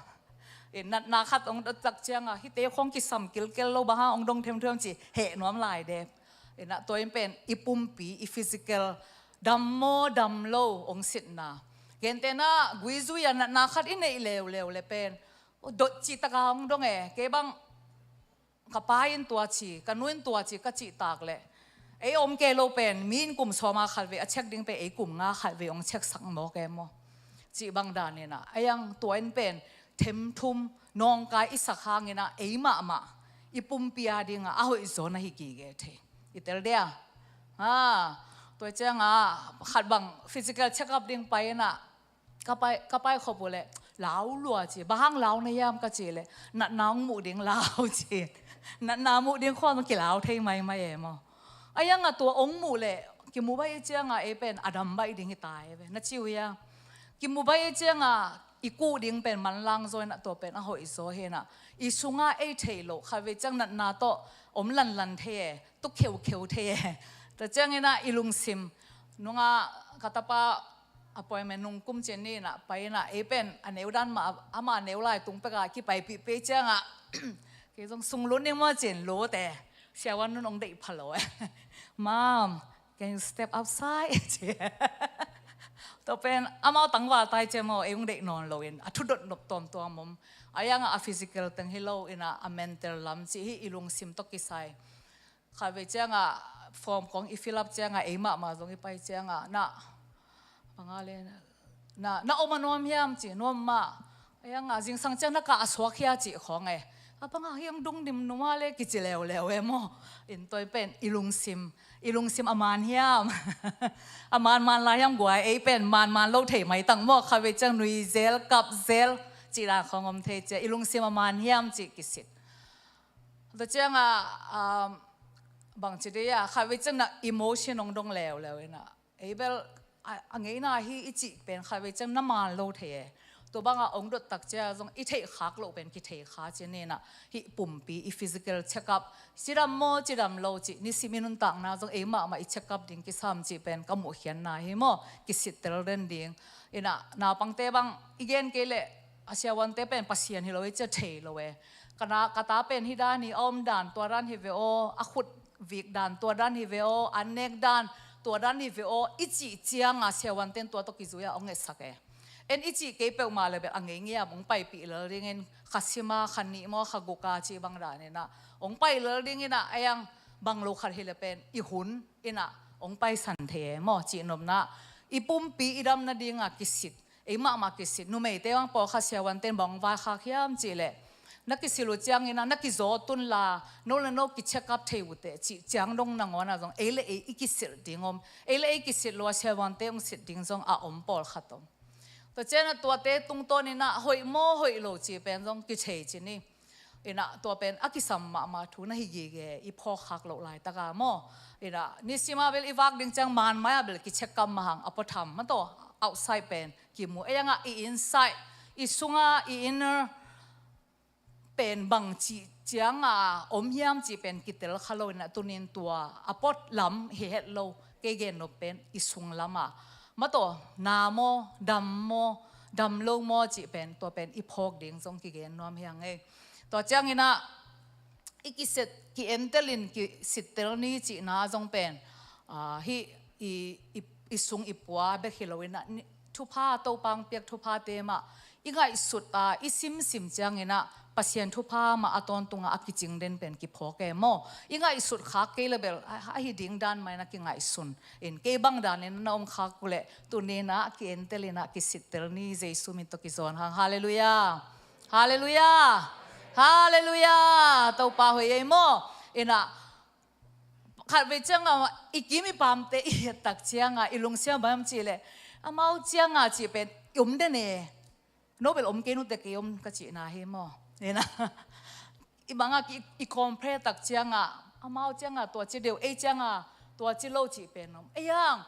In natna khat hong dot tak ciang ah, hihte khawng kisam kilkel lo, bang hang hong dong themthum ci, heh nuam lai de. In ah tua in pen i pumpi, i physical, dam maw dam lo hong sitna. Gentehna, gui zui a natna khat i neih leuleu le pen dot cih tak a hong dong e. Kei bang ka pa in tua ci, ka nu in tua ci ka cih tak leh, ei om kei lo pen mi in kum sawm a khatvei a check ding pen ei kum nga khatvei hong check sak mawk e maw. Cih bang dan in ah, ei ang tua in pen themthum nawngkai i sak hang in ah, ei mahmah i pumpi a ding ah a hoih zaw na hi gige thei. I tel dia? Ha, tua ciang ah khat bang physical check up ding pai in ah, ka pai, ka pai khop uh leh lau lua ci. Bang hang lau na hiam ka cih leh, natna hong muh ding lau ci. Natna muh ding khawng kilau thei maimai e maw. Ei ang ah tua hong muh leh kimu baih ciang ah ei pen a dam baih ding hi ta e ve, na ci uh hia? Kimu baih ciang ah i kuh ding pen manlang zaw in ah, tua pen a hoih zaw hi in ah, i sungah ei theih loh, khatvei ciang natna tawh om lanlan thei e, tuk kheukheu thei e. Tua ciang in ah i lungsim, nung ah ka tapa appointment nung kum cih ni in ah pai in ah, ei pen a neu dan mah, ama neu lai tung pek a kipaipih pei ciang ah, kei zong sung lut ning maw ci-in lut e. Siavuan nun hong deih pha lo e. Mom, can you step outside? Ci. Tua pen amau tangval tai ciang maw, ei hong deih nawn lo in, a thudot nop tuamtuam om. Ei ang ah a physical teng hi lo in ah, a mental lam cih hih i lungsim tawh kisai. Khatvei ciang ah form khawng i fill up ciang ah, ei mahmah zong i pai ciang ah, na, bang a le, na, na om a nuam hiam ci, nuam mah. Ei ang ah zingsang ciang na kah a suak hia cih khawng e. A bang a hiang dung dim numa le kici leuleu e maw. In tua pen i lungsim, i lungsim a man hiam? A manman lai hiam guai, ei pen manman lo thei maitang maw, khatvei ciang nui zel, kap zel cih dan khawng om thei ciang, i lungsim a man hiam cih kisit. Tua ciang ah, um, Bangci dei a, khatvei ciang na emotion hong dong leuleu in a, ei bel a, a ngeina hi i cih pen khatvei ciang na man lo thei e. Tua banga hong dot tak ciang zong i theih khak loh pen kithei kha ci ni in a, hih pumpi i physical check up, cidam maw cidam lo cih nisim i nuntakna zong ei mahmah i check up ding kisam cih pen ka muhkhiatna hi maw, kisittel den ding. In a, naupangte bang i gen kei leh a siavuante pen Pasian hi lo e ci a thei lo e. Ka na, ka ta pen hih dan hi a om dan, tua dan hi ve aw, a khut vik dan tua dan hi ve aw, an nek dan tua dan hi ve aw, i cih cianga siavuanten tua tawh kizui a hong etsak e. En i cih kei peuhmah le bel a ngei ngei a hong paipih lel dingin, kha sima, kha nih maw, kha guka cih bang dan in a hong pai lel dingin a, ei ang bang lo khat hi le pen i hun in a hong paisan thei e maw, cih nopna. I pumpi i dam nadinga kisit, ei mahmah kisit. Numeite bang pawlkhat siavuanten bang vaikhak hiam cih leh, na kisil uh ciangin a na kizaw tun la, no le no ki-check up thei uh teh cih ciang dong nangawn a zong ei le ei i kisilh ding om. Ei le ei kisilh lo a siavuante hong sit ding zong a om pawlkhat om. Tua ciang a tuate tungtawn in a hoih maw hoih lo cih pen zong kithei ci ni. In a tua pen a kisam mahmah thu na hi gige, i phawk khak loh laitaka maw. In a nisim a bel i vak ding ciang man mai a bel ki-check up mah hang a pua tham mah tawh, outside pen kimu. Ei ang a i inside, i sunga i inner pen bang cih cianga om hiam cih pen kitel kha lo in a, tunin tua a pua lam hi het lo, kei gen nop pen i sung lama mah tawh, na maw, dam maw, dam lo maw cih pen tua pen i phawk ding zong kigen nuam hi ang ei. Tua ciangin a i kiset, ki-entel in kisittel ni cihna zong pen, ah, hih i, i, i sung i pua bek hi lo in a, ni, thupha, Topa hong piak thuphate mah i ngaihsut a, i simsim ciangin a Pasian thupha mah a tawntunga a kicing den pen kiphawk e maw. I ngaihsut khak kei le bel a, a hi ding dan mah in a kingaihsun in, kei bang dan in na om khak uh leh tunin a ki-entel in a kisittel ni, Jesu min tawh kizawn hang. Halleluiah. Halleluiah. Halleluiah. Topa hoih ei maw. In a khatvei cianga i kim i pamte i hiat tak cianga i lungsim bang hiam cih leh, amau cianga cih pen i om den e. No bel om kei nute, kei om ka cihna hi maw. In a i banga ki, i compare tak cianga, amau cianga tua ci deuh, ei cianga tua ci lo cih pen om. Ei ang,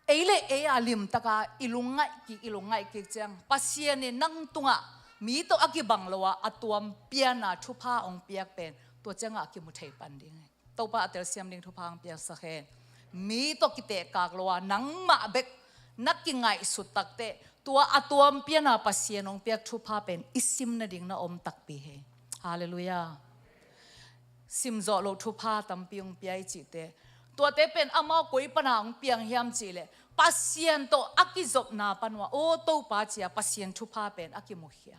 ei le ei a limtaka i lungngaih kik, i lungngaih kik ciang Pasian in nang tungah mi tawh a kibang lo a, a tuam piana thupha hong piak pen tua cianga a kimu thei pan ding hi. Topa a telsiam ding thupha hong piaksak hen. Mi tawh kitehkak lo a nangmah bek na kingaihsut takteh, tua a tuam piana Pasian hong piak thupha pen i sim nading na om takpi hi. Halleluiah. Simzawh loh thupha tampi hong pia i cihte, tuate pen amau koi pana hong piang hiam cih leh Pasian tawh a kizopna pan uh a, aw Topa ci a Pasian thupha pen a kimukhia.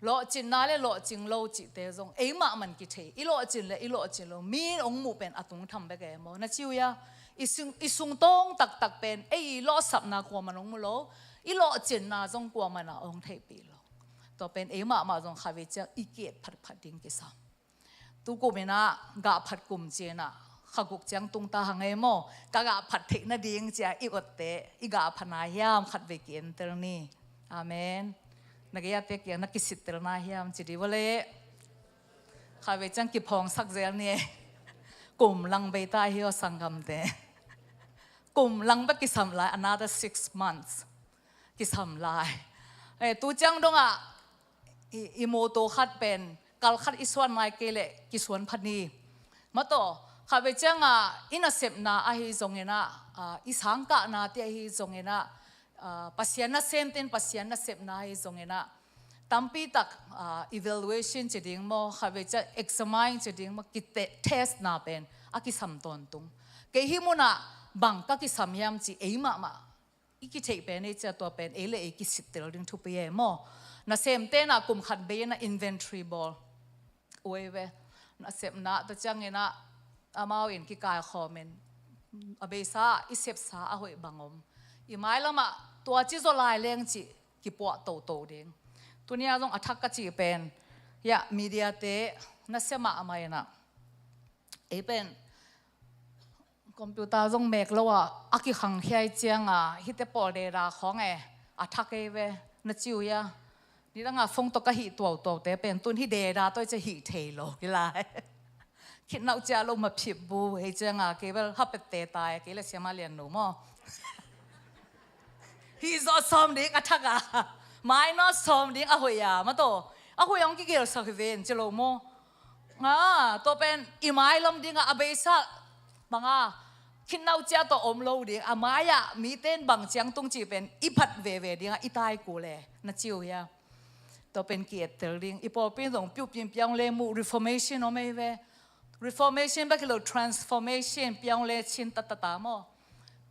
Lawhcinna le lawhcing lo cihte zong ei mahmah in kithei. I lawhcin le i lawhcin lo, mi in hong muh pen a tungtham bek e maw. Na ci uh ia, i sung, i sung tawng taktak pen ei i lawhsapna kuaman hong mu lo, i lawhcinna zong kuaman a hong theihpih lo. Tua pen ei mahmah zong khatvei ciang i ki-et phatphat ding kisam. Tukum in a gah phat kum ci in a, kha guk ciang tung ta hang ei maw. Ka gah phat theih nading ci a i otte, i gah phat na hiam, khatvei ki-entel ni. Amen. Na gei-ate kiang na kisittel na hiam ci di vua leh, khatvei ciang kiphawngsak zel ni. Kum lang bei ta hi aw sanggamte. Kum lang bek kisam lai, another six months kisam lai. Eh, tu ciang dongah i, i mawtaw khat pen kal khat i suan nai kei leh kisuan pha ni. Mah tawh, khatvei cianga i nasepna ahi zongin a, ah, i sangkahnate ahi zongin a, ah, Pasian nasemte in Pasian nasepna ahi zongin a, tampi tak, ah, evaluation ci ding maw, khatvei ciang examine ci ding maw, ki-te-, test na pen a kisam tawntung. Kei hih munah bang ka kisam hiam ci ei mahmah i kitheih pen ei ci a, tua pen ei le ei kisittel ding thupi e maw. Nasemte in a kum khat bei in a inventory bawl uh ei ve. Nasepna ta ciangin a amau in kikaikhawm in a beisa i sepsa a hoih bang om. I mailamah tua ci zaw lai leng cih kipuah toto ding. Tuni a zong a thak ka cih pen, ia, mediate nasem mahmah in a, ei pen computer zong mek lo a, a kikhangkhia i cianga hihte pawl deda khawng e, a thak ei ve, na ci uh ia. Nidanga phone tawh ka hih tuautuaute pen tun hih deda tawh i ci a hih thei lo hi lai. Khitnauh cia lo ma phip bu hei cianga kei bel hapette tai, kei le siama lian no maw. Hih zawh sawm ding a thak a, mai nawt sawm ding a hoih a, ma tawh a hoih a hong kigelsak hi ven ci lo maw. A, tua pen i mai lam dingah a beisa banga khitnauh cia tawh om lo ding, a mai-ah mite in bang ciang tung cih pen i phat veve dingah i tai kul e, na ci uh hia? Tua pen ki-ettel ding. I pawlpi in zong piupin piaung le muh, reformation om ei ve. Reformation bek hi lo, transformation, piaung le cin tatata maw.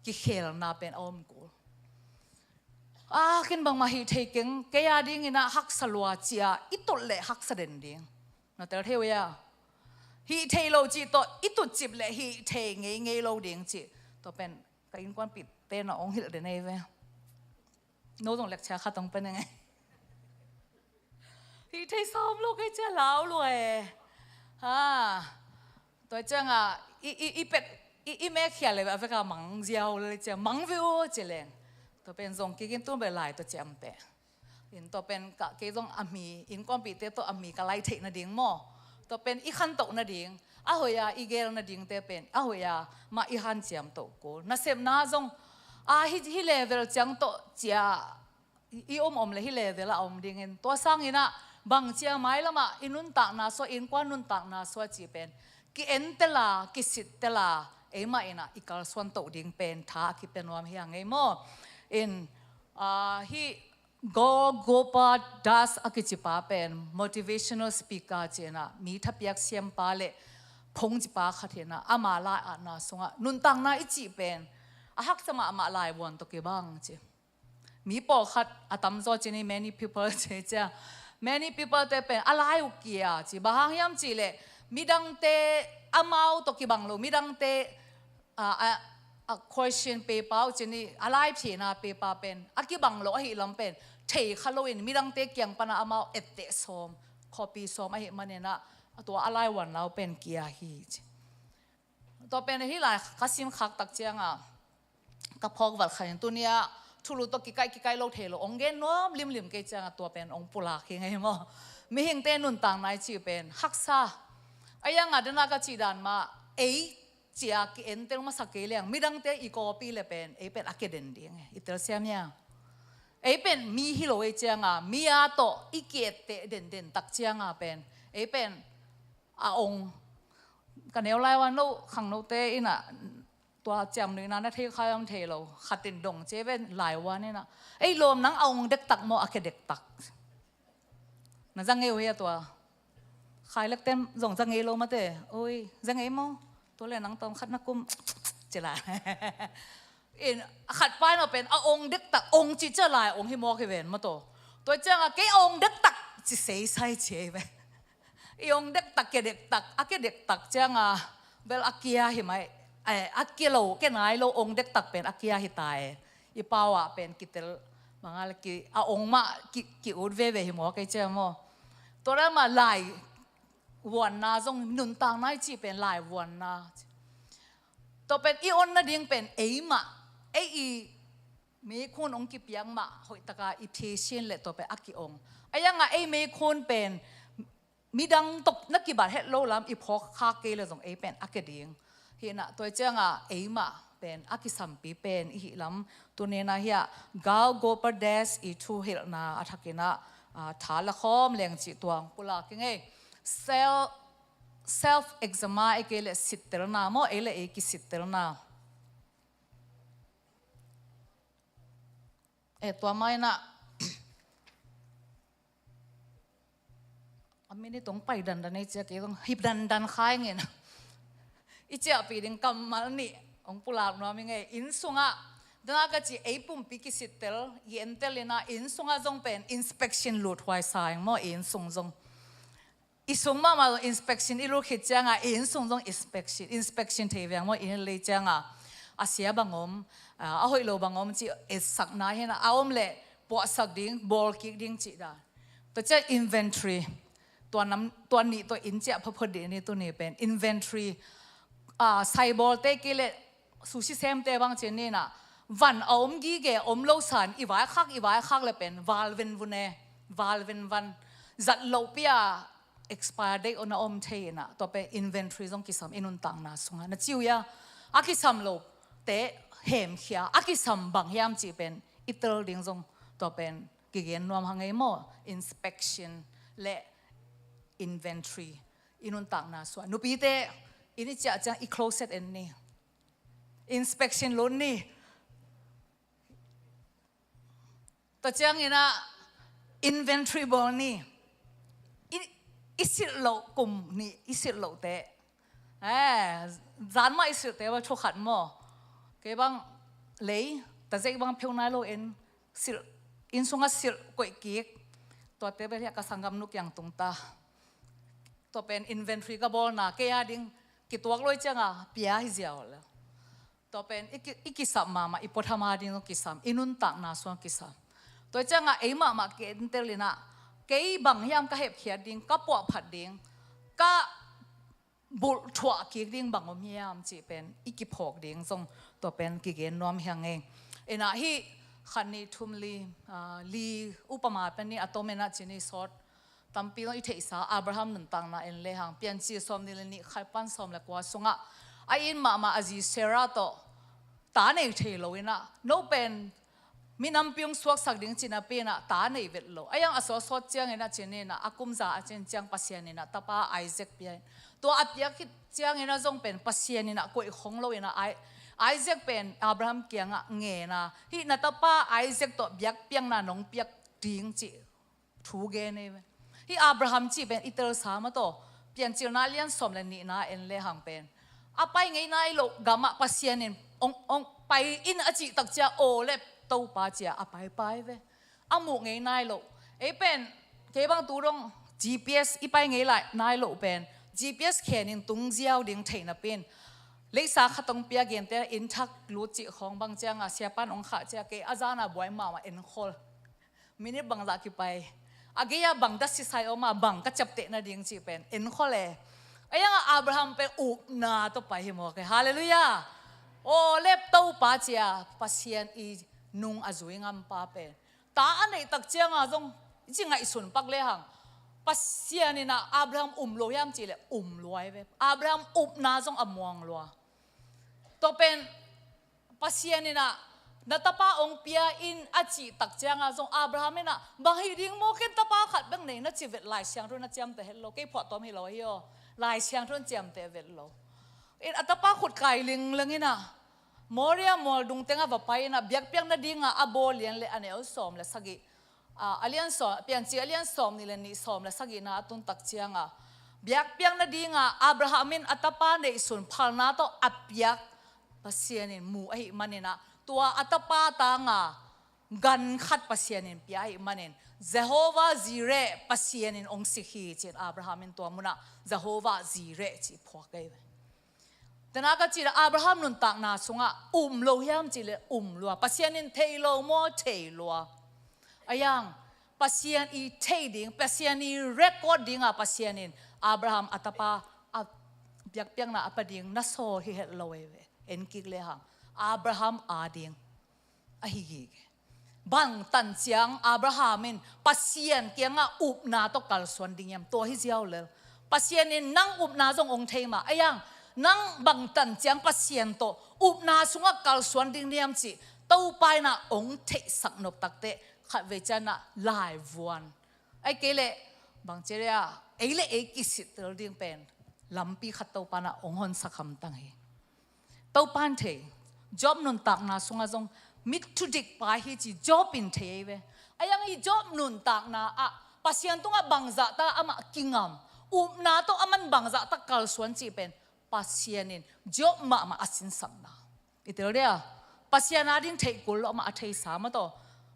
Kikhelna pen a om kul. A, ken bangmah hih thei keng, kei a dingin ah haksa lua cia i tut leh haksa den ding. Na tel thei uh hia? Hih thei lo cih tawh i tutcip leh hih thei ngeingei lo ding cih. Tua pen ka innkuanpihte na hong hilh den ei ve. No zong lecture khat hong pia ning ei. Hih thei sawm lo kei cia lau lua e. Ha. Tua cianga i, i, i pet, i, i mekhia le a veka mang ziau le cia mang ve uh ci leng. Tua pen zong kikin tun bel lai tua ciamteh. In tua pen ka kei zong a mi, innkuanpihte tawh a mi ka lai theih nading maw. Tua pen i khantoh nading, a hoih a i gel nadingte pen a hoih a mah i hanciam toh kul. Nasepna zong a hi, hi level ciang tawh cia i, i om om le hi level a om dingin, tua sangin ah bang cia mailamah i nuntakna suah, innkuan nuntakna suah cih pen ki-entel a, kisittel a, eimah in ah i kalsuan toh ding pen tha a kipia nuam hi a ngei maw. In, a, hih Gaul Gopal Das a kici pa pen motivational speaker ci-in ah, mi thapiak siampa le phungcipa khat hi-in ah, ama lai-atna sungah nuntakna i cih pen a haksa mahmah laivuan tawh kibang ci. Mi pawlkhat a tamzaw ci ni, many people ci cia. Many people te pen a lai uh kia ci. Bang hang hiam cih leh midangte amau tawh kibang lo, midangte a, a, a question paper uh ci ni, a laiphina paper pen a kibang lo ahih lam pen thei kha loin midangte kiang pana amau etteh sawm, copy sawm ahih manin ah, a tua a laivuan lau pen kia hi ci. Tua pen hih lai ka sim khak tak cianga ka phawk vat khanin tuni-ah thulu tawh kikaih kikaih lo thei lo, hong gen nuam limlim kei cianga tua pen hong pulak hi ngei maw. Mihingte nuntakna i cih pen haksa. A ianga dena ka cih dan mah, ei cia ki-entel masak kei leng midangte i copy le pen ei pen a kia den ding e, i telsiam hia? Ei pen mi hi lo ei cianga mi a tawh i ki-etteh denden tak cianga pen ei pen a ong. Ka neu lai ua no khangnote in ah tua ciamnuihna na thei kha om thei lo, khat in dong ci ven lai ua in ah, ei lawm, nang a ong dektak maw a kia dektak? Na za ngei uh hia tua? Khai lek ten zong za ngei lo mate. Oi, za ngei maw? Tua le nang tawm khat na kum ci lai. In, a khat pa in a pen a ong dektak, ong cih cia lai ong hi mawk hi ven maw taw. Tua cianga kei a ong dektak ci seisai ci ei ve. I ong dektak, kia dektak, a kia dektak cianga bel a kia hi mai. Eh, a kia lo, kia nai lo, ong dektak pen a kia hi ta e. I pau ah pen kitel manga le ki, a ong mah ki, ki ut veve hi maw kei cia maw. Tua leh mah laivuanna zong, nuntakna i cih pen laivuanna. Tua pen i ong nading pen eimah, ei i mekhun ong kipiak mah hoihtaka i pheisin le tua pen a ki-ong. A ianga ei mekhun pen midang tawh na kibat het lo lam i phawk khak kei le zong ei pen a kia ding. Hi-in ah tua cianga eimah pen a kisampi pen i hih lam. Tuni-in ah hiah Gaul Gopal Das i thuhilhna a thakin ah, ah, tha la khawm leng cih tua hong pulak ing ei. Self, self examine, ei kei le sittelna maw, ei le ei kisittelna. Eh, tua mah in ah a minute hong pai dandan ei cia, kei zong hip dandan kha ing in. I ciahpih ding kammal nih hong pulak nuam ing ei. Inn sungah, dana ka ci, ei pumpi kisittel, i entel in ah inn sungah zong pen inspection lut huai sa ing maw, i inn sung zong. I sung mahmah zong inspection i lut khit cianga i inn sung zong inspection, inspection thei veng maw, i inn lei cianga a sia bang om, a, a hoih lo bang om cih etsakna hi-in ah, a om leh puahsak ding, bawlkik ding cih dan. Tua ciang inventory, tua nam, tua nih tawh inn ciah phot phot dih ni, tuni pen inventory, a, saibawlte kei le sushi semte bang ci-in ah, van a om gige, om lo san i vaikhak, i vaikhak le pen val venvun e, val venvan, zat lohpi-a expire date na om thei inah, tua pen inventory zong kisam i nuntakna sungah. Na ci uh hia, a kisam lote hemkhia, a kisam bang hiam cih pen i tel ding zong tua pen kigen nuam hang ei maw. Inspection le inventory i nuntakna sungah. Nupite, inn i ciah ciang i closet en ni. Inspection lut ni. Tua ciang inah inventory bawl ni. I, i silh loh kum nih, i silh lohte. Eh, zan mah i silhte va thu khat maw. Kei bang lei, ta zei bang pheu nai lo en, silh, inn sungah silh koih kik. Tuate bel hiah ka sanggamnu kiang tung ta. Tua pen inventory ka bawlna, kei a ding kituak lo i cianga pia hi ziau le. Tua pen i ki, i kisam mahmah, i puatham a ding zong kisam, i nuntakna sungah kisam. Tua ciangah ei mahmah kei tel inah, kei bang hiam ka hepkhiat ding, ka puahphat ding, ka bulhthuah kik ding bang om hiam cih pen i kiphawk ding zong tua pen kigen nuam hi hang ei. Inah hih khat nih thum li, ah, li upama pen ni a tom inah ci ni sawt. Tampi zong i theihsa Abraham nuntakna en lehang, Piancil sawmnih le nih khat pan sawm le kua sungah a it mahmah a zi Sarah tawh ta nei thei lo inah, no pen minampi hong suaksak ding ci napi inah ta nei vet lo. A iang a sawtsawt ciang inah ci ni inah, a kum za a cin ciang Pasian inah tapa Isaac pia in. Tua a piak khit ciang inah zong pen Pasian inah koih khong lo inah Ai-, Isaac pen Abraham kiangah ngen a, hih na tapa Isaac tawh biakpiakna nong piak ding cih thu gen ei ve. Hih Abraham cih pen i telsa mah tawh, Piancilna lian sawm le nihna en lehang pen a pai ngei nai loh gamah Pasian in hong, hong pai in a cih tak ciang, aw le Topa ci-a a paipai ve. A muh ngei nai loh. Ei pen, kei bang tu dong G P S i pai ngei lai nai loh pen G P S khen in tung ziau ding thei napi in, leisa khat hong pia, gente inn thak lut cih khawng bang cianga siapan hong khah ciang kei a zana buai mahmah enkhol. Minute bangzah kipai, a gei-a bang datsisai om a, bang ka ciapteh nading cih pen enkhol e. A iangah Abraham pen upna tawh pai hi maw kei. Halleluiah. Aw le Topa ci-a Pasian i nung a zui ngampa pen, ta a neih tak cianga zong i ci ngaihsun pak lehang, Pasian inah Abraham um lo hiam cih leh um lua ei ve. Abraham upna zong a muang lua. Tua pen Pasian inah na tapa hong pia in a cih tak cianga zong Abraham inah, bang hi ding maw, ken tapa khat bek nei na ci vet, Lai Siangtho na ciamteh het lo, kei phuahtawm hi lo hi aw, Lai Siangtho na ciamteh vet lo. In a tapa khut kai lingling inah Moria mual dung tengah va pai inah biakpiak nadinga a bawl lian le a neu sawm le sagih, a, a lian sawm, Piancil a lian sawmnih le nih, sawm le sagihna a tun tak cianga biakpiak nadinga Abraham in a tapa neihsun phalna tawh a piak Pasian in mu ahih maninah, tua a tapa tanga gan khat Pasian in pia ahih manin, Jehovah Jireh, Pasian in hong sik hi ci-in Abraham in tua munah Jehovah Jireh cih phuak ei ve. Tena ka cih leh Abraham nuntakna sungah um lo hiam cih leh um lua. Pasian in thei lo maw, thei lua. A iang, Pasian i thei ding, Pasian i record dinga Pasian in Abraham a tapa a biakpiakna a pa ding na sawl hi het lo ei ve. En kik lehang, Abraham a ding ahi gige. Bangtan ciang Abraham in Pasian kiangah upna tawh kalsuan ding hiam, tua hi ziau lel. Pasian in nang upna zong hong thei mah. A iang, nang bangtan ciang Pasian tawh upna sungah kalsuan ding hiam cih Topa inah hong theihsak nop takteh, khatvei cianah laivuan, ahih kei leh bang ci leh a, ei le ei kisittel ding pen lampi khat Topa inah hong honsak hamtang hi. Topa in thei. Job nuntakna sungah zong mi thudik pa hi ci Job in thei ei ve. A iang, i Job nuntakna ah Pasian tungah bangzahta amah kingam, upna tawh aman bangzahta kalsuan cih pen Pasian in Job mahmah a sinsakna. I tel dia, Pasian a ding theih kul lo amah a theisa mah tawh,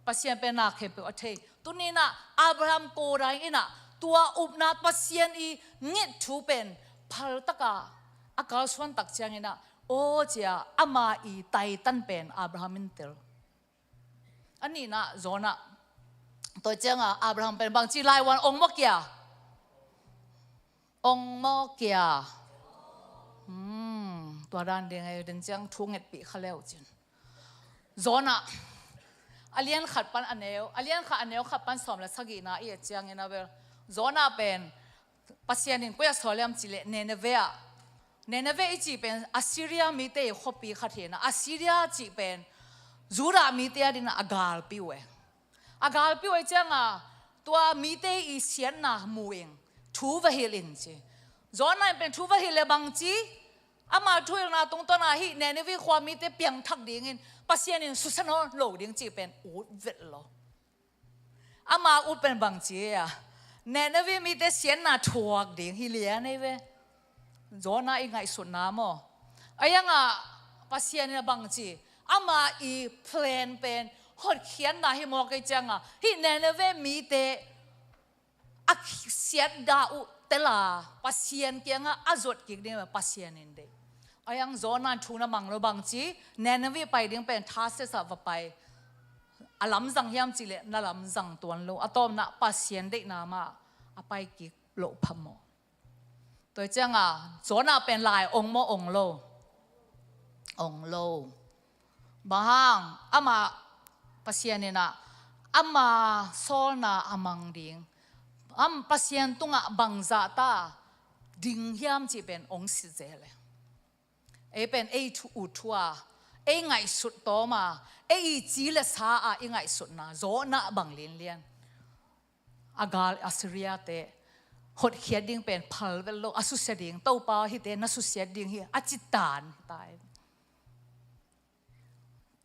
Pasian pen na khempeuh a thei. Tuni inah Abraham ko dai inah tua upna, Pasian i nget thu pen phaltaka a kalsuan tak ciang inah, aw cia ama i taitan pen Abraham in tel. A nihna Jonah. Tua cianga Abraham pen bangci laivuan, ong maw kia? Ong maw kia? Hmm, tua dan ding ei, den ciang thu ngetpih kha leu cin. Jonah, a lian khat pan a neu, a lian khat a neu khat pan sawm le sagihna i et ciangin a bel, Jonah pen Pasian in koi ah sawl hiam cih leh Nineveh ah. Nineveh i cih pen Assyria mite i khuapi khat hi-in ah, Assyria cih pen Judah mite adingin ah a galpi uh e. A galpi uh ahih ciangin tua mite i siatna mu in, thu va hilh in ci. Jonah in pen thu va hilh leh bang ci? Ama thuhilhna tungtawn ah hih Nineveh khua mite piangthak dingin Pasian in susia nawn lo ding cih pen ut vet lo. Ama ut pen bang ci hiam? Nineveh mite siatna thuak ding hi lian ei ve. Jonah i ngaihsutna maw? Ahi zongin Pasian in ah bang ci? Ama i plan pen hotkhiatna hi mawk ahih ciangin hih Nineveh mite a siatna uh tel a Pasian kiangah a zuat kik ding Pasian in deih. Ahi zongin Jonah in thu na mang lo, bang ci? Nineveh pai ding pen Tarshish ah va pai. A lamzang hiam cih leh na lamzang tuan lo. A tawpna Pasian deihna mah a pai kik loh phamawh. Tua ahih ciangin Jonah pen lai ong maw, ong lo? Ong lo. Bang hang? Amah Pasian in ah ama sawlna a mang ding, ama Pasian tungah bangzah ta ding hiam cih pen ong sit zel e. Ei pen ei thu, ut thu a, ei ngaihsut tawm a, ei i ci le sa a i ngaihsutna Jonah bang linlian. A gal Assyria te hotkhiat ding pen phal vet lo, a susia ding, Topa hihte na susiat ding hi a ci tan hi ta hi.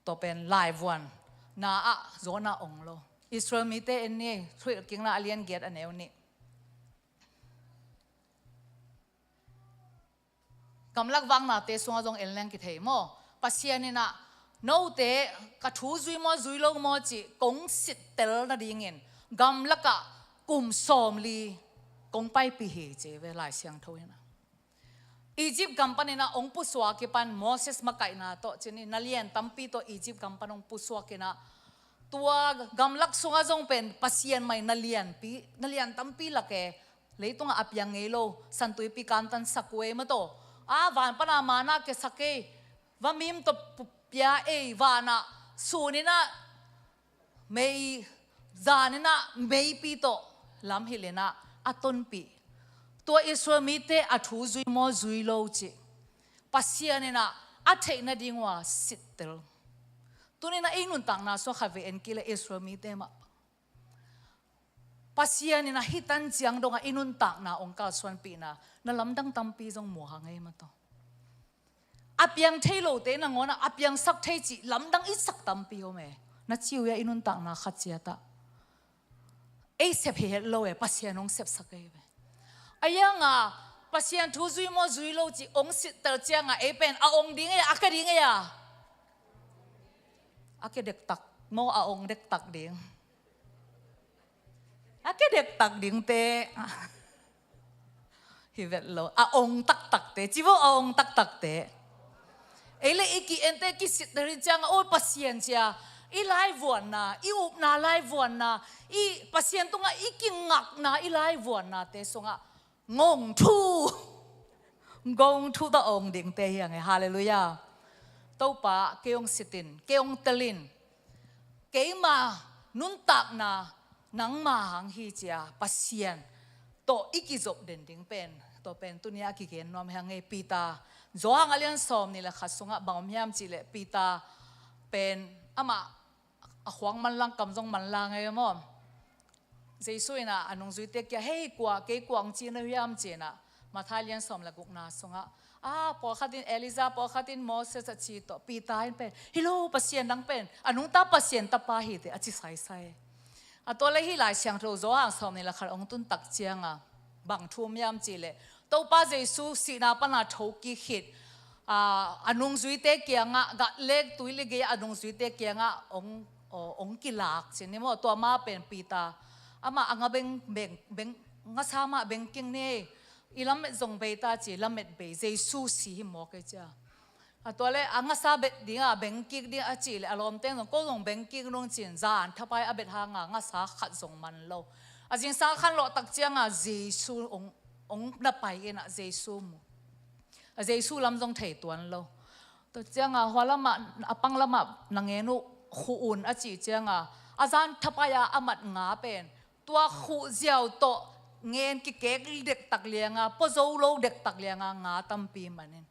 Tua pen laivuanna ah Jonah ong lo. Israel mite en ni, Thuhilhkikna a lian giat a neu nih. Gamlak vaknate sungah zong en leng kithei maw? Pasian in ah note ka thu zui maw, zui lo maw cih kong sittel nadingin gamlakah kum sawmli kong paipih hi ci ve Lai Siangtho in ah. Egypt gam panin ah ong pusuak kipan Moses makaihna tawh ci-in ah na lian tampi tawh Egypt gam pan ong pusuak in ah tua gamlak sungah zong pen Pasian mai na lianpi, na lian tampi lak e. Leitungah a piang ngei lo Santuipi kantan sak uh ei maw, tua a van pana manna kiasak ei, vamim tawh pia ei, vanah sun in ah mei, zan in ah meipi tawh lamhilh in ah a tonpih. Tua Israel mite a thu zui maw, zui lo cih Pasian in ah a theih nading uh a sittel. Tuni in ah ei nuntakna sungah khatvei en kei leh Israel mite mah Pasian in ah hih tan ciang dongah i nuntakna ong kalsuanpihna na lamdang tampi zong mu hang ei maw, tua a piang thei lote nangawn ah a piangsak thei cih lamdang i sak tampi om e. Na ci uh hia, i nuntakna khat ciat ah ei sep hi het lo e, Pasian ong sepsak ei ve. Ahi zongin Pasian thu zui maw, zui lo cih ong sittel ciangin ei pen a ong ding ei, a kia ding ei a, a kia dektak maw, a ong dektak ding. A kia dektak dingte hi vet lo, a ong taktakte ci vo, a ong taktakte. Ei le i ki-ente kisittel hi ciangin, oi Pasian cia, i laivuanna, i upna laivuanna, i Pasian tungah i kingakna, i laivuannate sungah ngongthu, ngongthu tawh a ong dingte hi hang e. Halleluiah. Topa, kei ong sit in, kei ong tel in, keima nuntakna nangma hang hi cia Pasian tawh i kizop den ding pen, tua pen tuni a kigen nuam hi hang e. Peter, Johan a lian sawmnih le khat sungah bang om hiam cih leh Peter pen amah a khuang manlang, kam zong manlang ei maw. Jesu in ah a nungzuite kiang, hei kua, kei kua ong ci na uh hiam ci-in ah Matthai lian sawm le gukna sungah, a, pawlkhat in Elijah, pawlkhat in Moses a ci tawh, Peter in pen, hi lo, Pasian, nang pen a nungta Pasian Tapa hi teh a ci saisai. A tua le hih Lai Siangtho Johan sawmnih le khat ong tun tak ciangin bang thu om hiam cih leh Topa Jesu sihna pana thokik khit, a, a nungzuite kiangah, gah le tui le gei a nungzuite kiangah ong, ong kilak ci ni maw, tua ma pen Peter, amah a nga beng, beng, beng, ngasa mah beng kik ni, i lamet zong bei ta ci, lamet bei, Jesu si hi mawk ei cia. A tua le a ngasa bet ding a, beng kik ding a cih leh a lawmte in zong, ko zong beng kik nung ci-in zan thapai a bet hangin ngasa khat zong man lo. A zingsang a khanlawh tak ciangin Jesu ong, ong na pai in ah Jesu mu. A Jesu lam zong thei tuan lo. Tua ciangin hua lamah, a pang lamah na ngen uh, khuh un a cih ciangin a zan thapai a a mat nga pen tua khuh ziau tawh ngen kikek dektak lianga, pua zo lo dektak lianga nga tampi manin.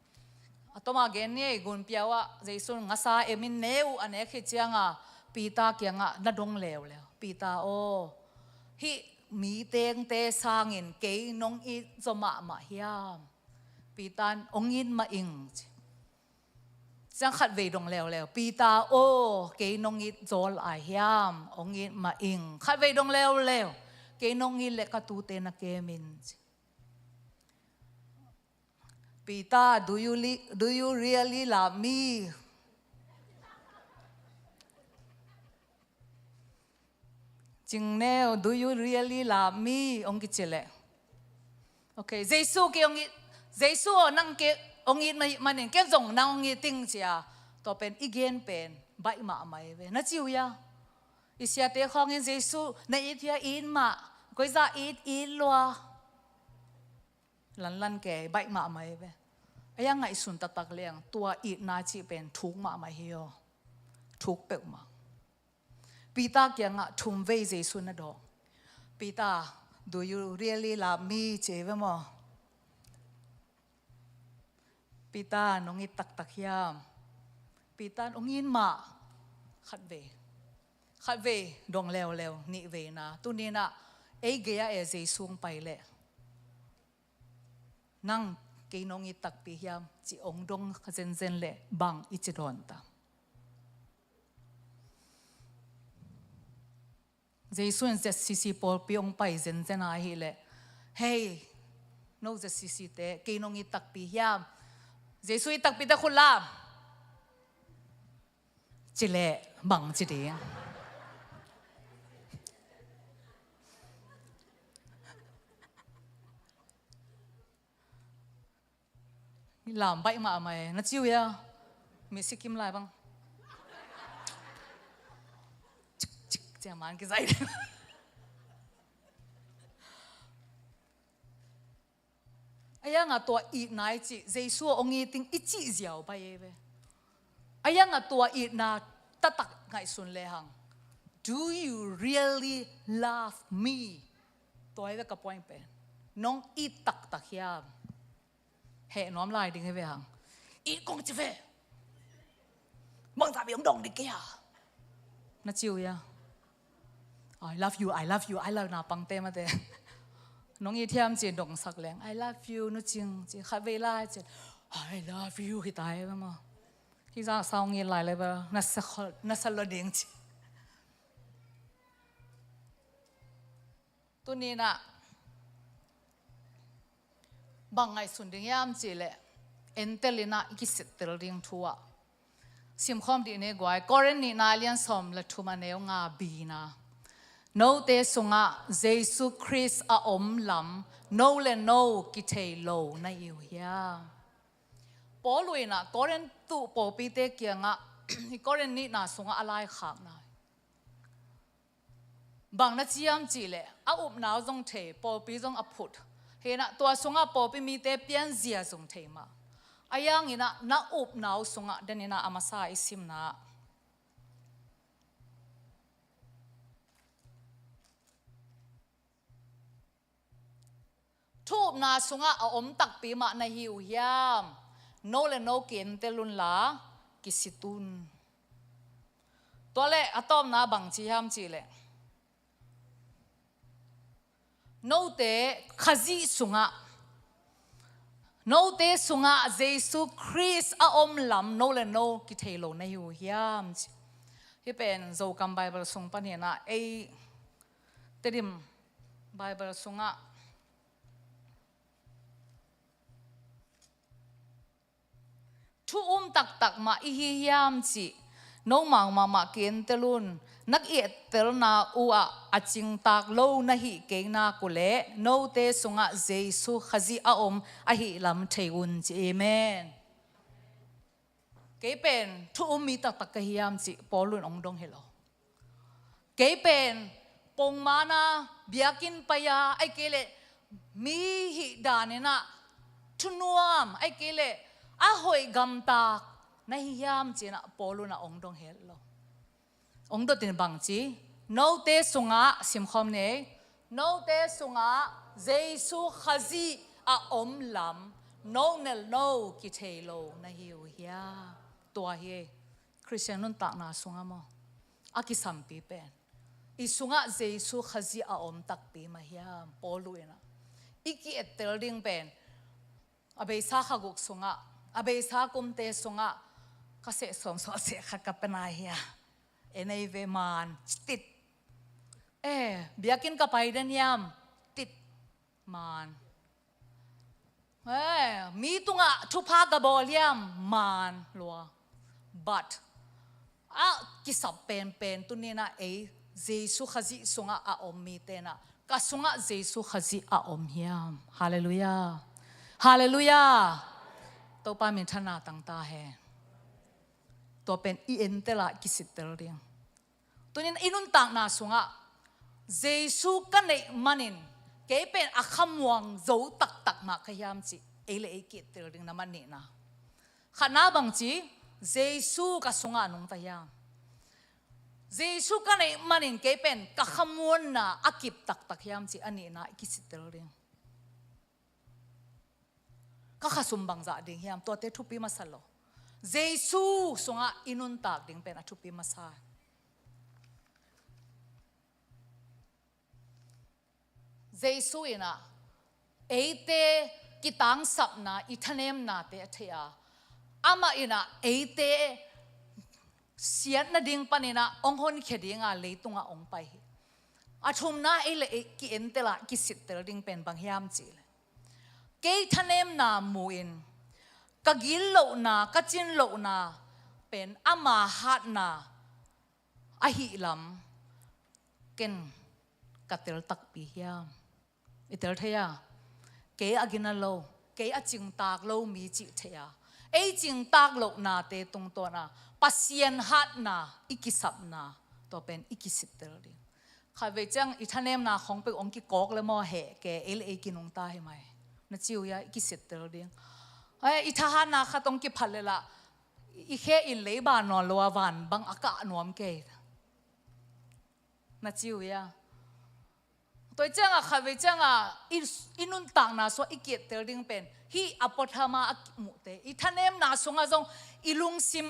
A toma gen ni ei, gunpiau ah Jesu in ngasa emin neu a nek hi cianga Peter kiangah na dong leuleu. Peter aw, hih mi tengte sangin kei nong it zaw mahmah hiam? Peter in hong it mah ing ci. Ciang khatvei dong leuleu. Peter aw, kei nong it zaw lai hiam? Hong it mah ing. Khatvei dong leuleu. Kei nong it leh ka tute na kem in ci. Peter, do you, li- do you really love me? Cingneu, do you really love me? Hong kici leh. Okay, Jesu kei hong it, Jesu aw nang kei hong it mah manin kei zong nang hong it ing ci a. Tua pen i gen pen baih mahmah hi ve. Na ci uh hia? I siate khawngin Jesu na it hia? It mah. Koiza it, it lua. Lanlan kei baih mahmah hi ve. A ia ngaihsun taktak leng tua itna cih pen thuk mahmah hi aw. Thuk peuhmah. Peter kiangah thum vei Jesu na dawng. Peter, do you really love me? Ci ve maw. Peter, nong it taktak hiam? Peter, hong it mah. Khatvei. Khatvei dong leuleu, nihveina. Tuninah ei gei-ah e Jesu hong pai leh. Nang kei nong it takpi hiam? Ci hong dong zenzen leh bang i ci dawn ta? Jesu in Z C C pawlpi hong pai zenzen ahih leh, hei, no Z C C te, kei nong it takpi hiam? Jesu it takpi te khut lam. Ci leh bang ci ding? Lam baih mahmah e. Na ci uh hia? Mi sikim lai bang. Cik, cik, ciang man kizai ding. A ia ngah tua itna i cih Jesu hong it ing i cih ziau baih ei ve. A ia ngah tua itna taktak ngaihsun lehang, do you really love me? Tua hi ve ka point pen. Nong it taktak hiam? Heh nuam lai ding hi ve hang. It kong ci ve. Bangzah vei hong dong ding kei a. Na ci uh hia? I love you, I love you, I love, naupangte mate. Nong it hiam ci dongsak leng, I love you Nu Cing ci, khatvei lai ci, I love you hi ta hi ve maw. Hi zah sa hong it lai le bel na sa lua ding ci. Tuninah bang ngaihsun ding hiam cih leh, entel inah i kisittel ding thu ah simkhawm dih ni guai. Korin nihna lian sawm le thum a neu nga bina. Note sungah Jesu Khrist a om lam no le no kithei lo na hi uh hiam? Paul inah Korin tuh pawlpite kiangah i Korin nihna sungah a laikhakna. Bang na ci hiam cih leh, a upna uh zong thei, pawlpi zong a phut. Hinah tua sungah pawlpi mite pianzia zong thei mah. A ianginah na upna uh sungah deninah a masa i simna. Thu upna sungah a om takpi mah na hi uh hiam? No le no ki-entel unla, kisit un. Tua leh a tawpna bang ci hiam cih leh, note Khazih sungah, note sungah Jesu Khrist a om lam no le no kithei lo na hi uh hiam ci. Hih pen Zokam Bible sung paninah ei Tedim Bible sungah thu um taktak mah i hi hiam cih, nomau mahmah ki-entel un. Na ki-ettelna uh ah a cingtak lo na hih kei nak uh leh note sungah Jesu Khazih a om ahih lam thei un ci. Amen. Kei pen thu um mi taktak ka hiam cih Paul in hong dong hi lo. Kei pen pongmana biakinn pai-a, ahih kei leh mi hih daninah thunuam, ahih kei leh a hoih gamtak na hi hiam cinah Paul unah hong dong het lo. Hong dotin bang ci, note sungah, simkhawm nei, note sungah Jesu Khazih a om lam no nel no kithei lo na hi uh hia? Tua hi Khristian nuntakna sungah maw, a kisampi pen i sungah Jesu Khazih a om takpi mah hiam? Paul in ah i ki-ettel ding pen a beisa kha guk sungah, a beisa kumte sungah ka seh sawm sawh seh khat ka pe nai hia? E nei ve man tit. E, biakinn ka pai den hiam? Tit man. E, mi tungah thupha ka bawl hiam? Man lua. But a kisap penpen tuni-in ah ei Jesu Khazih sungah a om mite in ah ka sungah Jesu Khazih a om hiam? Halleluiah. Halleluiah. Topa minthanna tang ta hen. Tua pen i entel ah kisittel ding. Tuni-in i nuntakna sungah Jesu ka neih manin kei pen a khamuang zo taktak mah ka hiam cih ei le ei ki-ettel ding na mah nihna. Khatna bang ci, Jesu ka sungah a nungta hiam? Jesu ka neih manin kei pen ka khamuanna a kip taktak hiam cih a nihna i kisittel ding. Ka khasum bangzah ding hiam? Tuate thupi masa lo. Jesu sungah i nuntak ding pen a thupi masa. Jesu in ah eite kitangsapna, i thanemnate a thei a, amah in ah eite siatna ding panin ah hong honkhia ding a leitungah hong pai hi. A thumna ei le ei ki-entel ah kisittel ding pen bang hiam cih leh, kei thanemna mu-in ka gitlohna, ka cinlohna pen ama hatna ahih lam ken ka tel takpi hiam? I tel thei a, kei a gina lo, kei a cingtak lo mi cih thei a, ei cingtak lohnate tungtawn a Pasian hatna i kisapna, tua pen i kisittel ding. Khatvei ciang i thanemna khong peuh hong kikawk le maw, heh kei, ei le ei kinungta hi mai. Na ci uh hia? I kisittel ding. Ai, i thahatna khat hong kiphat le lah i khe in leiba nawn lo a van bang a kah nuam kei. Na ci uh hia? Tua ciangah khatvei ciangah i, i nuntakna sungah i ki-ettel ding pen hih a puathama a muhte, i thanemna sungah zong i lungsim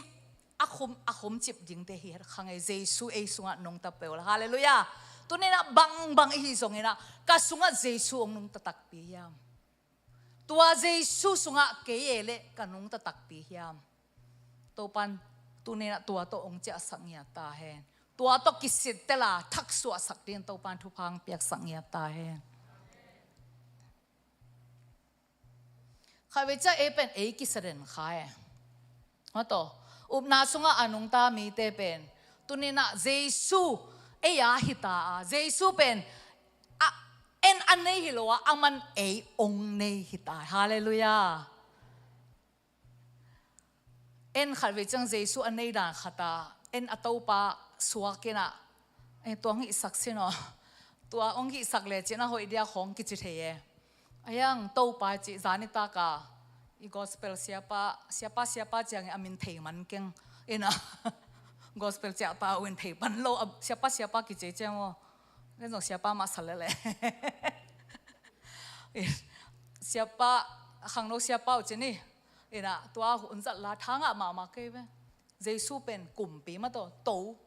a khum, a khumcip dingte hi kha ngei. Jesu ei sungah nungta peuh la. Halleluiah. Tuni-in ah bangbang i hih zongin ah ka sungah Jesu hong nungta takpi hiam? Tua Jesu sungah kei e leh ka nungta takpi hiam? Topan tuni-in ah tua tawh hong ciahsak ngiat ta hen. Tua tawh kisittel a thaksuahsak dingin Topan thupha hong piaksak ngiat ta hen. Khatvei ciang ei pen ei kisa den kha e. Maw, tua upna sungah a nungta mite pen tuni-in ah Jesu ei a hita a, Jesu pen a, en a nei hi lo a, aman ei hong nei hita. Halleluiah. En khatvei ciang Jesu a nei dan khat a, en a Topa suak in ah, eh, tua hong hihsak sin aw. Tua hong hihsak lecin a hoih dia khong kici thei e. Ahi hang Topa cih zanitak a i gospel siapa, siapa, siapa ciangin a min thei man keng. In ah gospel ciah ta uh in thei pan lo a, siapa, siapa kici ciang aw. Ken zong siapa mah sa lele. Siapa, khangno siapa uh ci ni. In ah tua hun zat la tha ngah mahmah kei ve. Jesu pen kumpi mah tawh to.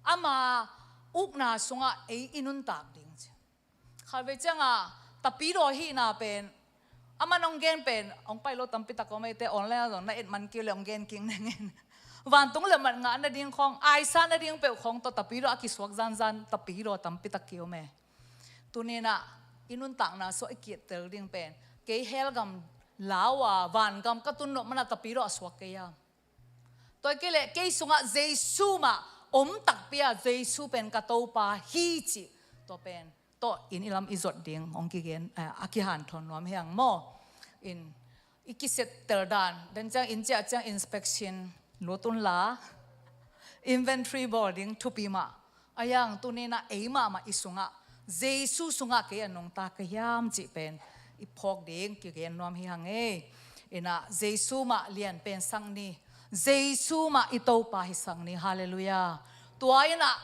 Ama ukna sungah ei i nuntak ding ci. Khatvei ciangah Tapidaw hihna pen, aman hong gen pen, hong pai lo tampi tak om ei te, online ah zong na et man kei uh leh hong gen kik ning in. Vantung le mat ngah nading khawng, aisa nading peuh khawng tawh Tapidaw a kisuak zanzan Tapidaw tampi tak kei om e. Tuni-in ah i nuntakna sungah i ki-ettel ding pen, kei hell gam lau a vangam ka tun nop manin Tapidaw a suak kei hiam? Tua kei leh kei sungah Jesu mah om takpi a, Jesu pen ka Topa hi cih tua pen tawh in i lam i zot ding hong kigen, eh, a kihanthawn nuam hi hang maw. In i kisittel dan, den ciang in ciah ciang inspection lut un la, inventory bawl ding thupi mah. Ahi hang tuni-in ah ei mahmah i sungah, Jesu sungah kei a nungta ka hiam cih pen i phawk ding kigen nuam hi hang e. In ah Jesu mah lian pen sak ni, Jesu mah i Topa hi sak ni. Halleluiah. Tua in ah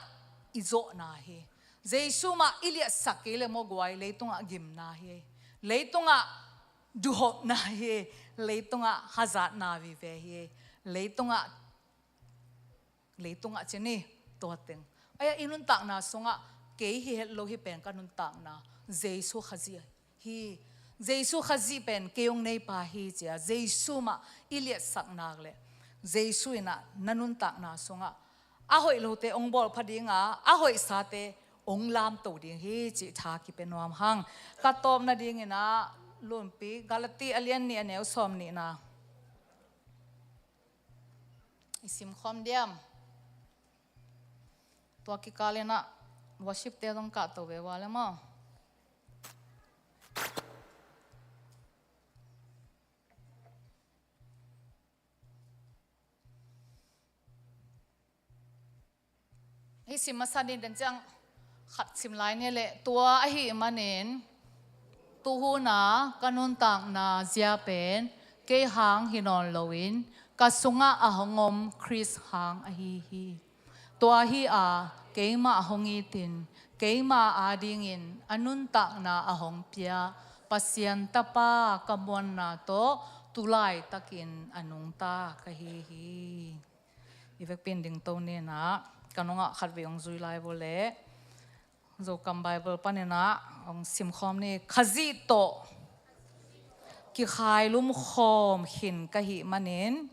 i zawhna hi. Jesu mah i liatsak kei le maw guai, leitungah gimna hi. Leitungah duhopna hi. Leitungah hazatna vive hi. Leitungah, leitungah ci ni, tua teng. Aia i nuntakna sungah kei hi het lo hi pen ka nuntakna. Jesu Khazih hi. Jesu Khazih pen kei hong neipa hi cia Jesu mah i liatsak nak le Jesu inah na nuntakna sungah a hoih lote hong bawl pha dinga, a hoihsate hong lamto ding hi cih tha kipia nuam hang. Ka tawpna dinginah Lunpi Galati a lian nih a neu sawm nihna i simkhawm diam. Tua kikalinah worship te zong kahto ve ua le maw. Hih sim masa ni den ciang khat sim lai ni leh, tua ahih manin tuhuna ka nuntakna zia pen kei hang hi nawn loin ka sungah a hong om Khrist hang ahi hi. Tua hi a keimah hong itin keima adingin a nuntakna a hong pia Pasian Tapa ka muanna tawh tulaitakin a nungta ka hi hi. I vekpi in dingto ninah ka nungah khatvei hong zui lai vawleh, Zokam Bible paninah hong simkhawm ni. Khazih tawh kikhailumkhawm khin ka hih manin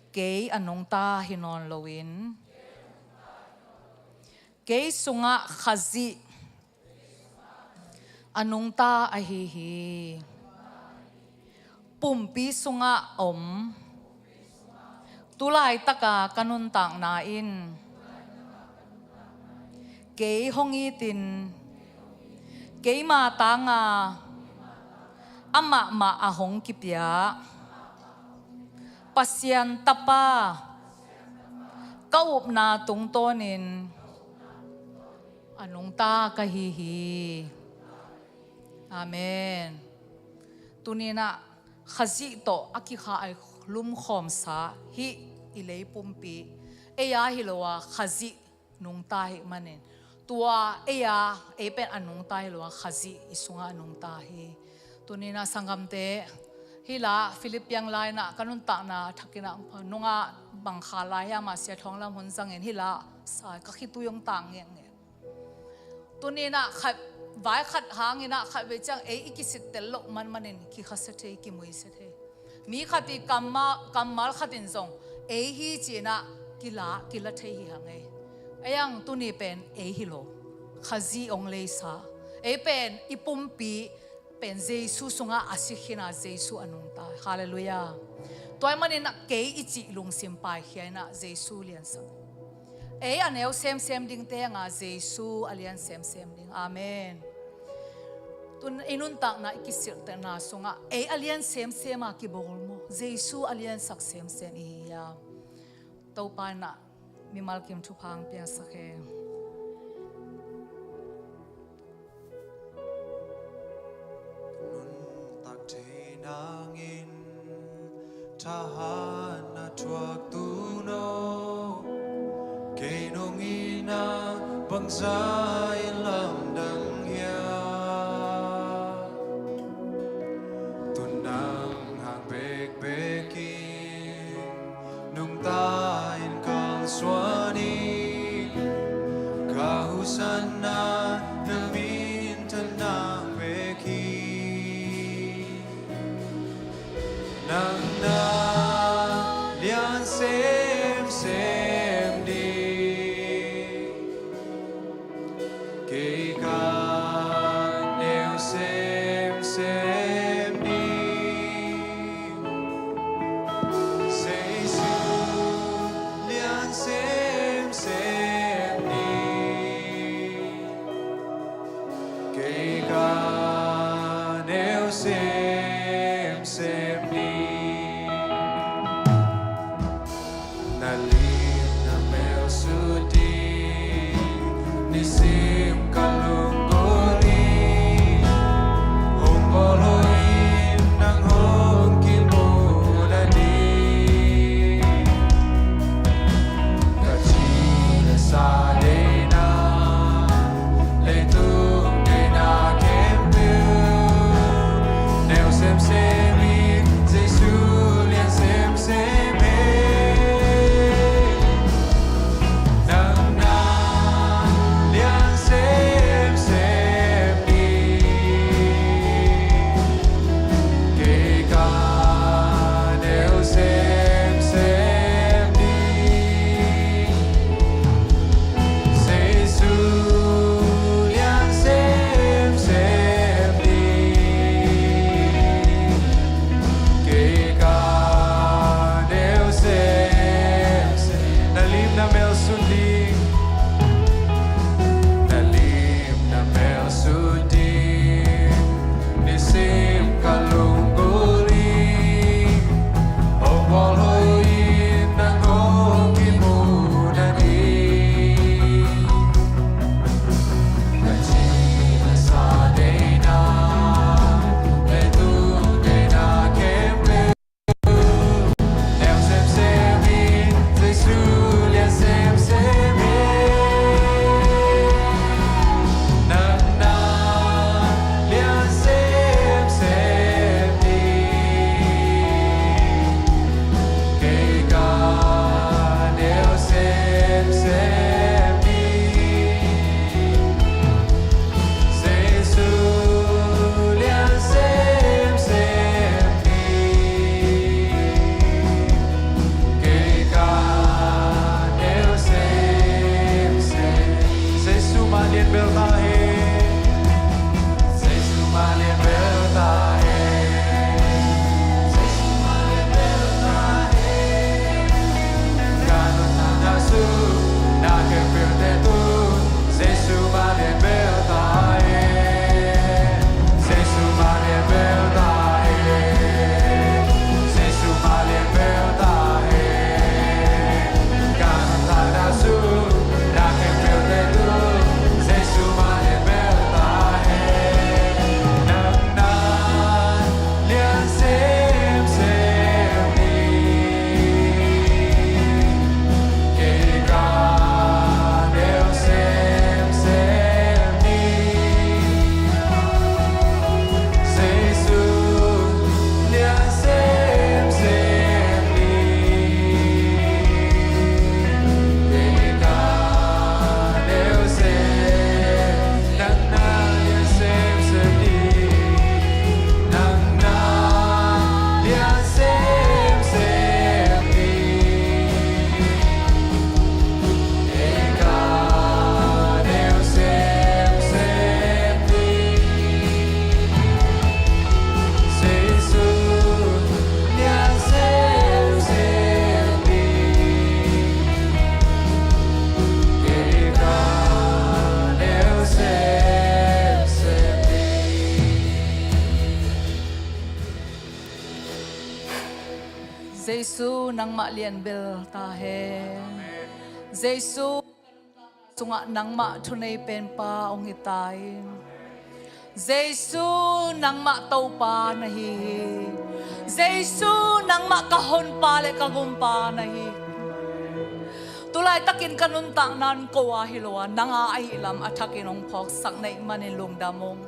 kei a nungta hi nawn loin kei sungah Khazih a nungta ahi hi. Pumpi sungah om tulaitaka ka nuntakna in kei hong itin keima tanga amah mah a hong kipia Pasian Tapa ka upna tungtawnin a nungta ka hi hi. Amen. Tuninah Khazih tawh a kikhailumkhawmsa hih i lei pumpi ei a hi lo a Khazih nungta hi manin tua ei a ei pen a nungta hi lo a Khazih i sungah a nungta hi. Tuninah sanggamte, hih la Philip piang lainah ka nuntakna thakinah nungah bang kha lai hiam a sia thawng lam hun zangin hih la sa ka khitui hong tang ngekngek. Tuninah khat vai khat hanginah khat vei ciang ei i kisittel loh manmanin kikhasia thei, kimuisia thei. Mi khat i kammal, kammal khatin zong ei hi cinah kila, kila thei hi hang ei. Ei ang tuni pen ei hi lo. Khazih hong leisa. Ei pen i pumpi pen Jesu sungah a si khin a Jesu a nungta. Halleluiah. Tua ahih maninah kei i cih lungsim paikhia inah Jesu liansak. Ei a neu semsem dingte anga Jesu a lian semsem ding. Amen. Tun i nuntakna i kisilhna sungah ei a lian semsem a kibawl maw, Jesu a liansak semsem i hi hiam? Topa inah mimal kim thupha hong piangsak hen. Nuntak thei nangin thahatna thuak tu no, kei nong itna bangzah in lamdang hiam? Tun nang hang bekbek in nungta in kalsuan in, ka husanna na minthanna bek hi. Nang na lian semsem ding. Bel ta hen. Jesu mah lian bel ta hen. Jesu mah lian bel ta hen. Ka nuntakna sung na khempeuhte tungah Jesu mah lian bel ta hen. Jesu mah lian bel ta hen. Jesu mah lian bel ta hen. Ka nuntakna sung na khempeuhte tungah Jesu mah lian bel ta hen. Nang na lian semsem ni. Kei ka neu semsem ni. Jesu lian semsem ni. Kei ka neu sem, nang na lian semsem ni. Nang na lian semsem ni. Kei ka neu semsem ni. Jesu lian semsem ni. Kei ka neu semsem ni. Jesu nangmah lian bel ta hen. Jesu sungah nangmah thunei penpa hong hi ta in. Jesu nangmah Topa na hi hi. Jesu nangmah ka honpa le ka gumpa na hi. Tulaitakin ka nuntakna in ko a hi lo a, nang a ahih lam a thakin hong phawksak na hih manin lungdam ung.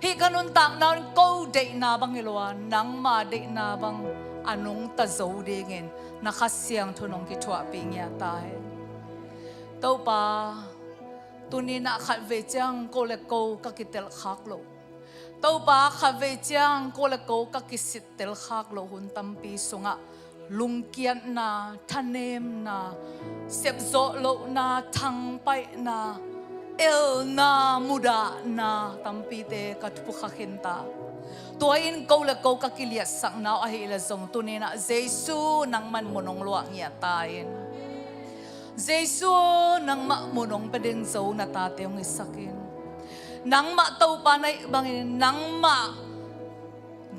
Hih ka nuntakna in ko deihna bang hi lo a, nangma deihna bang a nungta zo dingin na Kha Siangtho in hong kithuahpih ngiat ta hen. Topa, tuni in ah khatvei ciang ko le ko ka kitelh khak loh, Topa, khatvei ciang ko le ko ka kisittel khak loh hun tampi sungah lungkiatna, thanemna, sepzawh lohna, thangpaihna, elna, mudahna tampite ka pukha khin ta. Tua in ko le ko ka kiliatsakna uh ahih leh zong tuni in ah Jesu nangman mun hong luah ngiat ta in. Jesu, nangmah mun hong pia den zo na tate hong hisak in. Nangmah Topa na hih bangin nangmah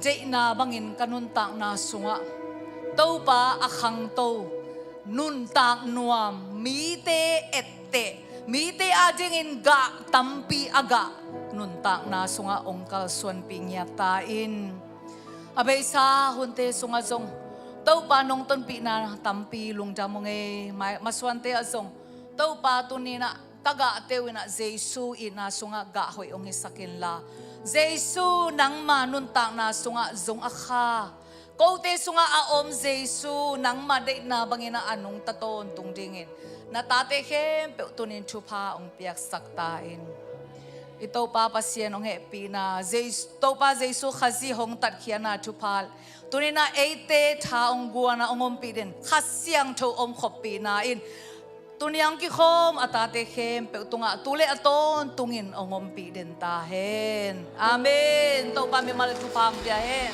deihna bangin ka nuntakna sungah Topa a khangto, nuntak nuam, mite etteh, mite adingin gah tampi a gah nuntakna sungah hong kalsuanpih ngiat ta in. A beisa hunte sungah zong Topa nong tonpihna tampi lungdam ung ei. Mai-, masuante ah zong Topa tuni in ah ka gahte uh in ah Jesu itna sungah gah hoih hong hisak inla, Jesu nangma nuntakna sungah zong a kha, kote sungah a om Jesu nangma deihna bangin ah a nungta tawntung dingin na tate khempeuh tuni in thupha hong piaksak ta in. I Topa Pasian hong hehpihna, Jesu, Topa Jesu Khazih hong tatkhiatna thupha, tuni in ah eite tha hong guan a hong ompih den Kha Siangtho omkhoppihna in tuni a hong kikhawm a tate khempeuh tungah tu le a tawntungin hong ompih den ta hen. Amen. Topa mimal thupha hong pia hen.